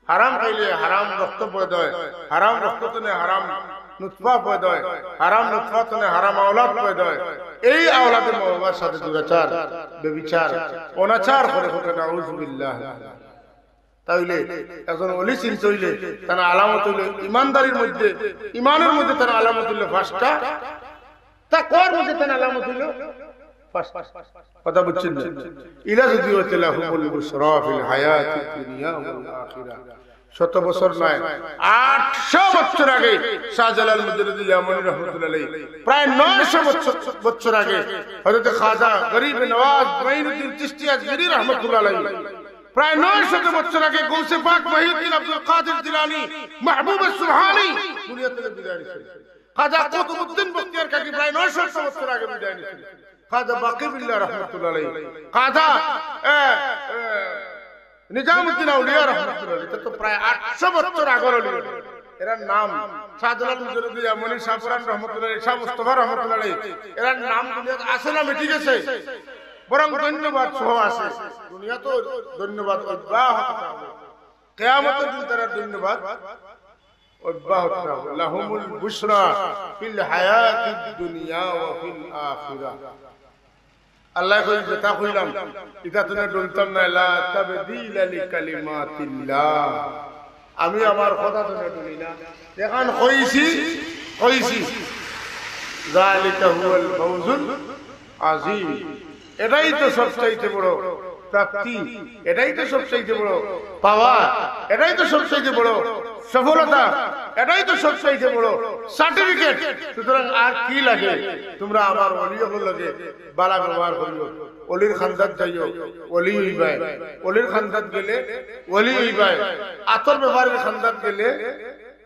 হারাম খাইলে হারাম রক্ত পয়দা অয়, হারাম রক্ত তনে হারাম নুতফা পয়দা অয়, হারাম নুতফা তনে হারাম আওলাদ পয়দা অয়। এই আওলাদে মা বাবার সাথে দুরাচার, ব্যভিচার, অনাচার করে থাকে, নাউজুবিল্লাহ। তাইলে একজন অলি চিনতে অইলে তার আলামত অইলো ইমানদারির মধ্যে, ইমানের মধ্যে তার আলামত অইলো পাঁচটা, তাকওয়ার মধ্যে তার আলামত অইলো পাঁচটা। কথা বুঝছইন না? ইলা যদি অইতে লাহুমুল বুশরা ফিল হায়াতিদ দুনিয়া ওয়াল আখিরা। শত বছর নায়, আটশো বছর আগে শাহজালাল মুজাররদ ইয়ামনি রহমতুল্লাহ আলাইহি, প্রায় নয়শো বছর, বছর আগে হযরত খাজা গরিব নওয়াজ মঈনুদ্দিন চিশতি আজমিরি রহমতুল্লাহ আলাইহি, প্রায় নয়শত বছর আগে গৌসে পাক মহিউদ্দিন আব্দুল কাদির জিলানী, মাহবুবে সুবহানী দুনিয়া তনে বিদায় নিছইন। খাজা কুতুবউদ্দিন বখতিয়ার কাকি প্রায় নয়শত বছর আগে বিদায় নিছইন। খাজা বাকি বিল্লাহ রহমতুল্লাহ আলাইহি, খাজা, এ, এ, নিজামুদ্দিন আউলিয়া রহমতুল্লাহ আলাইহি, ইতা তো প্রায় আটশো বছর আগর অলি। এরার নাম শাহজালাল মুজাররদ ইয়ামনি, শাহ পরান রহমতুল্লাহ আলাইহি, শাহ মুস্তফা রহমতুল্লাহ আলাইহি, এরার নাম দুনিয়াত আছে না মিটি গেছে? বরং ধন্যবাদ সহ আছে। দুনিয়াত ধন্যবাদ অব্যাহত থাকবো, কিয়ামতর দিন তারার ধন্যবাদ অব্যাহত থাকবো। লাহুমুল বুশরা ফিল হায়াতিদ দুনিয়া ওয়া ফিল আখিরা। আল্লায় কইন, যেতা কইলাম, ইতা তনে ডুলতাম নায়, লা তাবদীলা লিকালিমাতিল্লাহ। আমি আমার কথা তনে ডুলি না। যেখান কইছি, কইছি। যালিকা হুয়াল ফাউজুল আযীম। এটাই তো সবচাইতে বড় প্রাপ্তি, এটাই তো সবচাইতে বড় পাওয়া, এটাই তো সবচাইতে বড় সফলতা, এটাই তো সবচাইতে বড় সার্টিফিকেট। সুতরাং আর কি লাগে? তোমরা আমার অলি অকলর লগে বালা ব্যবহার করিও, অলির খান্দাত যাইও, অলি অইবায়, অলির খান্দাত গেলে অলি অইবায়, আতর ব্যাপারীর খান্দাত গেলে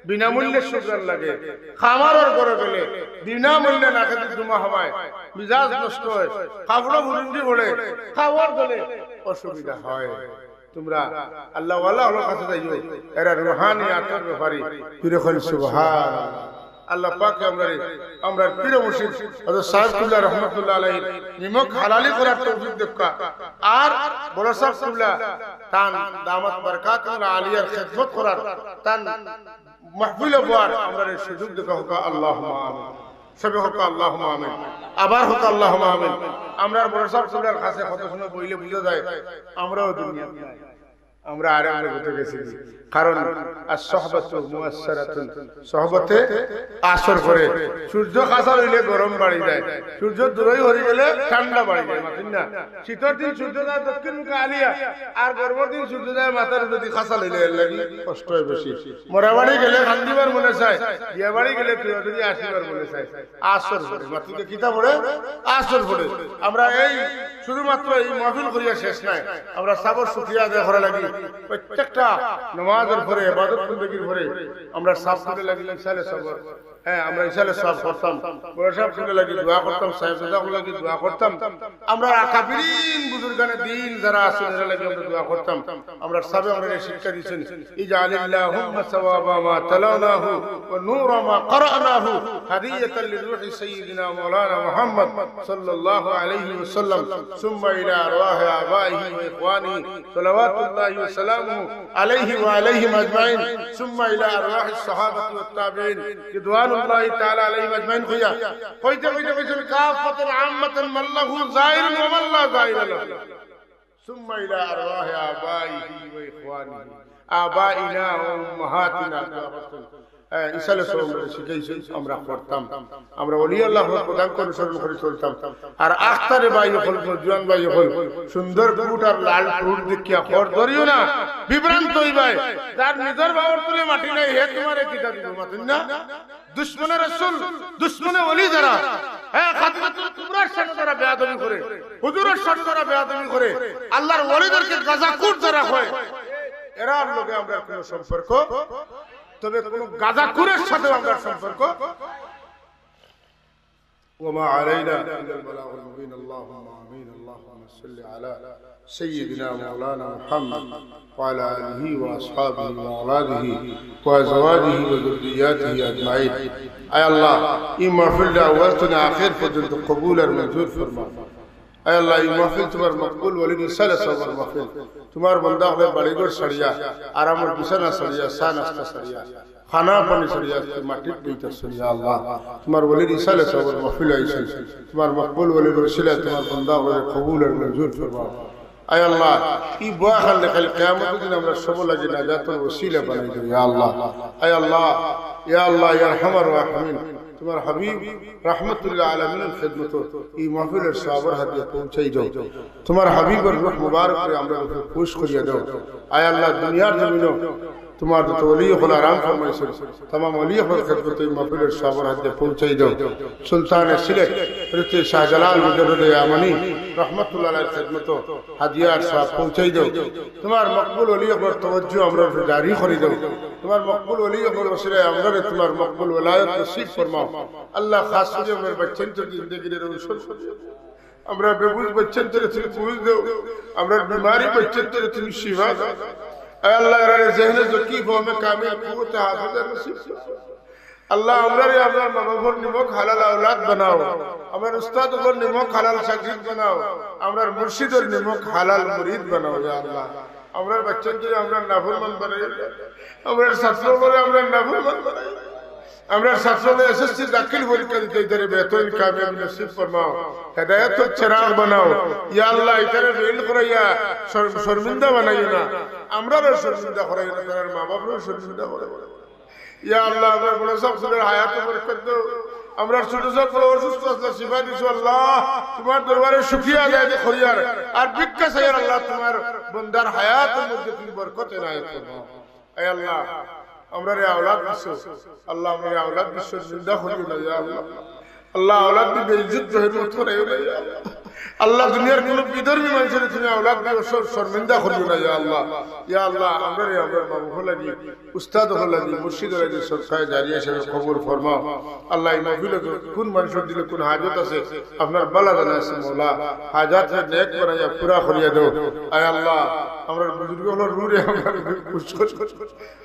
বিনামূল্যে সুগার লাগে, খামারর ঘরো গেলে বিনামূল্যে নাকেদি ধুমা হামায়, মিজাজ নষ্ট অয়, কাপড়ো ফুরুন্ডি পড়ে, খাওয়ার গেলে অসুবিধা অয়। তোমরা আল্লাহওয়ালা অকলর কাছে যাইও, এরা রুহানি আতর ব্যাপারী। ফিরে কইন সুবহান। আল্লাহ পাকে আমরারে, আমরার পীর মুর্শিদ হযরত সাহেব কিবলা রহমতুল্লাহ আলাইহির নিমক হালালি করার তৌফিক দেউক্কা। আর বড় সাহেব কিবলা তান দামাত বারকাতুহুমুল আলিয়ার খেদমত করার, তান মাহফিল অওয়ার আমরারে সুযোগ দেউক্কা, কউক্কা আল্লাহুম্মা আমিন। সবে কউক্কা আল্লাহুম্মা আমিন। আবার কউক্কা আল্লাহুম্মা আমিন। আমরার বড় সাহেব কিবলার কাছে কত সময় বইলে বুঝা যায় আমরাও দুনিয়াত নাই, আমরা আরেক জগতে গেছি। কারণ আস-সহবাতু মুয়াসসারাতুন, সহবতে আসর করে। সূর্য কাছার অইলে গরম বাড়ি যায়, সূর্য দূরই হরি গেলে ঠান্ডা বাড়ি যায়, মাতইন না? শীতর দিন সূর্য যায় দক্ষিণ মুখে আলিয়া, আর গরমর দিন সূর্য যায় মাথার উপরেদি, কাছা অইলে এরলাগি কষ্ট অয় বেশি। মরা বাড়ি গেলে কান্দিবার মনে চায়, বিয়া বাড়ি গেলে তুই যদি আসিবার মনে চায়। আসর পড়ে, মাতইন না? কিতা পড়ে? আসর পড়ে। আমরা এই শুধুমাত্র এই মাহফিল করিয়া শেষ নাই, আমরা সাবর শুকরিয়া আদায় করা লাগি। প্রত্যেকটা নামাজর পরে, ইবাদত বন্দেগীর পরে আমরা সাব করা লাগি ইসালে সবর। হ্যাঁ, আমরা ইসালে সব করতাম, বড় সাহেব কিবলার লাগি দোয়া করতাম, সাহেব দাদা লাগি দোয়া করতাম, আমরা আকাবিরিন বুজুর্গানে দিন যারা আছইন এরার লাগি আমরা দোয়া করতাম। আমরা সাবে আমরা শিক্ষা দিছেন, اجعل اللهم ثواب ما تلوناه ونور ما قرأناه هدية لروح سيدنا مولانا محمد صلى الله عليه وسلم، ثم إلى أرواح آبائه وإخوانه صلوات الله وسلامه عليه وعليهم أجمعين، ثم إلى أرواح الصحابة والتابعين رضوان الله تعالى عليهم أجمعين। কইয়া, কইতে কইতে কইছেন, كافة عامة من له زائر ومن لا زائر له، ثم إلى أرواح آبائه وإخوانه، آبائنا وأمهاتنا। দোয়া করছেন। হ্যাঁ, ইসালে সব আমরা শিখাইছেন, আমরা করতাম। আমরা ওলি আল্লাহ প্রধান অনুসরণ করে চলতাম। আর আখতারে ভাই অকল, জুয়ান ভাই অকল, সুন্দর কোট আর লাল কোট দেখিয়া খর ধরিও না, বিভ্রান্ত অইবায়। যার নিজর বাবার তুলে মাটি নাই, হে তোমারে কিতা দিবো, মাতইন না? দুশমনে রসুল, দুশমনে ওলি যারা, হ্যাঁ, খাদিজাতুল কুবরার সাথে যারা বেয়াদবি করে, হুজুরের সাথে যারা বেয়াদবি করে, আল্লাহর ওলিদেরকে গাঁজাখুর যারা কয়, এরার লগে আমরার কোনো সম্পর্ক, তবে কোনো গাঁজাখুরের সাথেও আমরার সম্পর্ক। وما علينا إلا البلاغ المبين. اللهم آمين. اللهم صل على سيدنا مولانا محمد وعلى آله وأصحابه وأولاده وأزواجه وذرياته أجمعين. আয় আল্লাহ, এই মাহফিলটা আউয়াল থনে আখের পর্যন্ত কবুল আর মঞ্জুর ফরমাও। আয় আল্লাহ, এই মাহফিল তোমার মকবুল ওলির ইসালে সবর মাহফিল। তোমার বন্দা অকলে বাড়িঘর ছাড়িয়া, আরামর বিছানা ছাড়িয়া, চা নাস্তা ছাড়িয়া, খানা পানি ছাড়িয়া আজকে মাটিত বইতাছে, ইয়া আল্লাহ। তোমার ওলির ইসালে সবর মাহফিল আইছে। তোমার মকবুল ওলির উসিলায় তোমার বন্দা অকলরে কবুল আর মঞ্জুর ফরমাও। আয় আল্লাহ, এই বয়াখান খালি কিয়ামতের দিন আমরা সব লাগি নাজাতর উসিলা বানাই দেও, ইয়া আল্লাহ। আয় আল্লাহ, ইয়া আল্লাহ, ইয়া আরহামার রাহিমিন, তোমার হাবিব রহমতুল্লাহ আলামিনের খেদমত এই মাহফিলর সওয়াবর হাদিয়া পৌঁছাই দেও। তোমার হাবিবর রূহ মুবারকরে আমরার উপরে খুশ করিয়া দেও। আয় আল্লাহ, দুনিয়ার জমিনো তোমার যত ওলি অকল আরাম ফরমাইছইন, তামাম ওলি অকলর খেদমত এই মাহফিলর সওয়াবর হাদিয়া পৌঁছাই দেও। সুলতানে সিলেট হযরতে শাহজালাল মুজাররদে ইয়ামানি রহমতুল্লাহ আলাইহির খেদমত হাদিয়ার সওয়াব পৌঁছাই দেও। তোমার মকবুল ওলি অকলর তওয়াজ্জু আমরার উপরে জারি করি দেও। তোমার মকবুল ওলি অকলর উসিলায় আমরারে তোমার মকবুল ওলায়ত নসিব ফরমাও। আল্লাহ, খাস করি আমরার বাচ্চাইন্তর জিন্দেগিরে রোশন করি দেও। আমরার বেবুঝ বাচ্চাইন্তরে তুমি বুঝ দেও, আমরার বিমারি বাচ্চাইন্তরে তুমি শিফা দেও। আয় আল্লাহ, এরারে জেহনে জকি, ফহমে কামিল, কুওয়াতে হাফিজা নসিব করো। আল্লাহ, আমরারে আমরার মা বাপর নিমক হালাল আওলাদ বানাও, আমরার উস্তাদ অকলর নিমক হালাল শাগরিদ বানাও, আমরার মুর্শিদর নিমক হালাল মুরিদ বানাও, ইয়া আল্লাহ। আমরার বাচ্চাইন্তরে আমরার নাফরমান বানাইও না, আমরার ছাত্র অকলরে আমরার নাফরমান বানাইও না। আমরার ছাত্র অকলে এসএসসি দাখিল পরীক্ষা দিতে ইতারে বেহতরিন কামিয়াবি নসিব ফরমাও, হেদায়েতর চেরাগ বানাও। ইয়া আল্লাহ, ইতারে ফেইল করাইয়া শর-, শর্মিন্দা বানাইও না, আমরারেও শর্মিন্দা করাইও না, তারার মা বাপরেও শর্মিন্দা করাইও না। ইয়া আল্লাহ, আমরার বড় সাব অকলর হায়াতে বরকত দেও। আমরার ছোট সাব অকল অসুস্থ আছলা, শিফা দিছো আল্লাহ। তোমার দরবারে শুকরিয়া আদায় করিয়ার আর ভিক্ষা চাইয়ার আল্লাহ, তোমার বন্দার হায়াতর মধ্যে তুমি বরকত এনায়েত করো। আয় আল্লাহ, আমরারে আওলাদ দিছো, আল্লাহ, আমরারে আওলাদ দিছো, শর্মিন্দা করিও না, ইয়া আল্লাহ। আল্লাহ, আওলাদ দি বেইজ্জত বেহুরমত করাইও না, ইয়া আল্লাহ। আল্লাহ, দুনিয়ার কোনো বিধর্মী মানুষরে তুমি আওলাদ দি শর-, শর্মিন্দা করিও না, ইয়া আল্লাহ। ইয়া আল্লাহ, আমরারে, আমরার মা বাপর লাগি, উস্তাদ অকলর লাগি, মুর্শিদর লাগি সদকায়ে জারিয়া হিসাবে কবুল ফরমাও। আল্লাহ, এই মাহফিলো কোন মানুষর দিলে কোন হাজত আছে, আপনার বালা জানা আছে, মওলা। হাজতরে নেক বানাইয়া পুরা করিয়া দেও। আয় আল্লাহ, আমরার বুজুর্গ অকলর রুরে আমরা খুশ করি।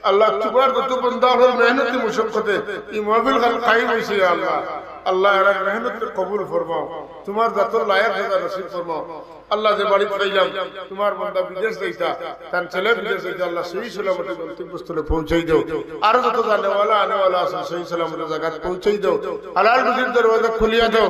আল্লাহ, তুমার যত বন্দা অকলর মেহনতি মুশাক্কতে ই মাহফিল খান কায়েম অইছে, ইয়া আল্লাহ। আল্লাহ, এরার মেহনতরে কবুল ফরমাও, তুমার জাতর লায়েক জাযা নসিব ফরমাও। আল্লাহ, যে বাড়িত পাইলাম, তুমার বন্দা বিদেশ যাইতা, তান ছেলে বিদেশ যাইতা, আল্লাহ, সহি সালামতে গন্তব্যস্থলে পৌঁছাই দেও। আরো যত জানেওয়ালা আনেওয়ালা আছইন, সহি সালামতে জাগাত পৌঁছাই দেও। হালাল রুজির দরওয়াজা খুলিয়া দেও।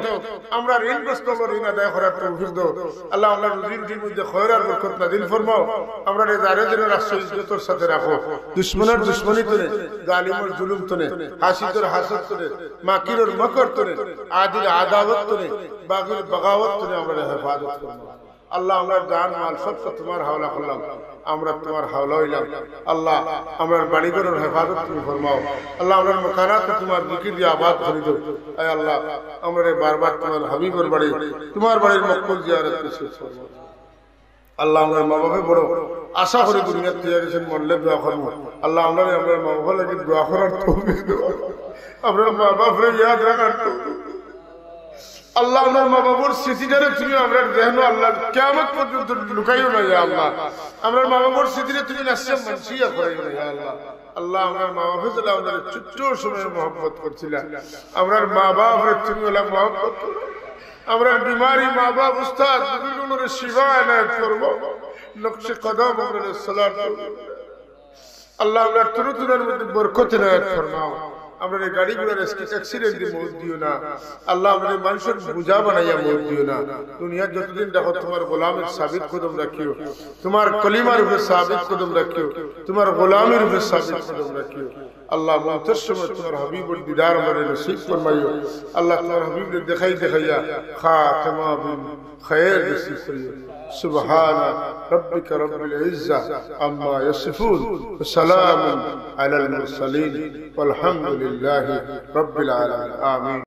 আমরার ঋণগ্রস্ত অকলর ঋণ আদায় করার তৌফিক দেও। আল্লাহ, আমরার রুজি রুটির মধ্যে খয়র আর বরকত নাজিল ফরমাও। আমরারে যারে যেন রাখছো, ইজ্জতর সাথে রাখো। দুশমনর দুশমনি তনে, জালিমর জুলুম তনে, হাসিদর হাসদ তনে, মাকিরর মকর তনে, আদির আদাওয়াত তনে, বাগির বাগাওয়াত তনে আমরারে হেফাজত ফরমাও। আল্লাহ, আমরার জান মাল সবতা তুমার হাওলা করলাম, আমরা তুমার হাওলা অইলাম। আল্লাহ, আমরার বাড়িঘরর হেফাজত তুমি ফরমাও। আল্লাহ, আমরার মকানাত তুমার জিকির দিয়া আবাদ করি দেও। আয় আল্লাহ, আমরারে বারবার তুমার হাবিবর বাড়ি, তুমার বাড়ির মকবুল জিয়ারত নসিব ফরমাও। আল্লাহ, আমরার মা বাপে বড় আশা করি দুনিয়াত থইয়া গেছইন, মরলে দোয়া করমু। আল্লাহ, আমরারে আমরার মা বাপর লাগি দোয়া করার তৌফিক দেও। আমরার মা বাপরে ইয়াদ রাখার তৌফিক দেও। আল্লাহ, আমরার মা বাপর স্মৃতিটারে তুমি আমরার জেহেনো, আল্লাহ, কিয়ামত পর্যন্ত লুকাইও না, ইয়া আল্লাহ। আমরার মা বাপর স্মৃতিরে তুমি নাসিয়া মানসিয়া করাইও না, ইয়া আল্লাহ। আল্লাহ, আমরার মা বাপে যেলা আমরারে ছোট্ট সময়ে মহব্বত করছিলা, আমরার মা বাপরে তুমি অলা মহব্বত করো। আমরার বিমারি মা বাপ, উস্তাদ, বুজুর্গরে শিফা এনায়েত ফরমাও, নকশে কদম আমরারে সালাত ফরমাও। আল্লাহ, আমরার তরুতরার মধ্যে বরকত এনায়েত ফরমাও। আমরারে গাড়ি ঘোড়ার অ্যাক্সিডেন্টে মউত দিও না। আল্লাহ, আমরারে মানষর বুঝা বানাইয়া মউত দিও না। দুনিয়াত যতদিন রাখো তুমার গোলামর সাবিত কদম রাখিও, তুমার কলিমার উপরে সাবিত কদম রাখিও, তুমার গোলামর উপরে সাবিত কদম রাখিও। আল্লাহ, মউতর সময় তুমার হাবিবর দিদার আমরারে নসিব ফরমাইও। আল্লাহ, তুমার হাবিবরে দেখাই দেখাইয়া খাতেমা বিল খায়ের নসিব করিও। سبحان ربك رب العزة عما يصفون وسلام على المرسلين والحمد لله رب العالمين. آمين.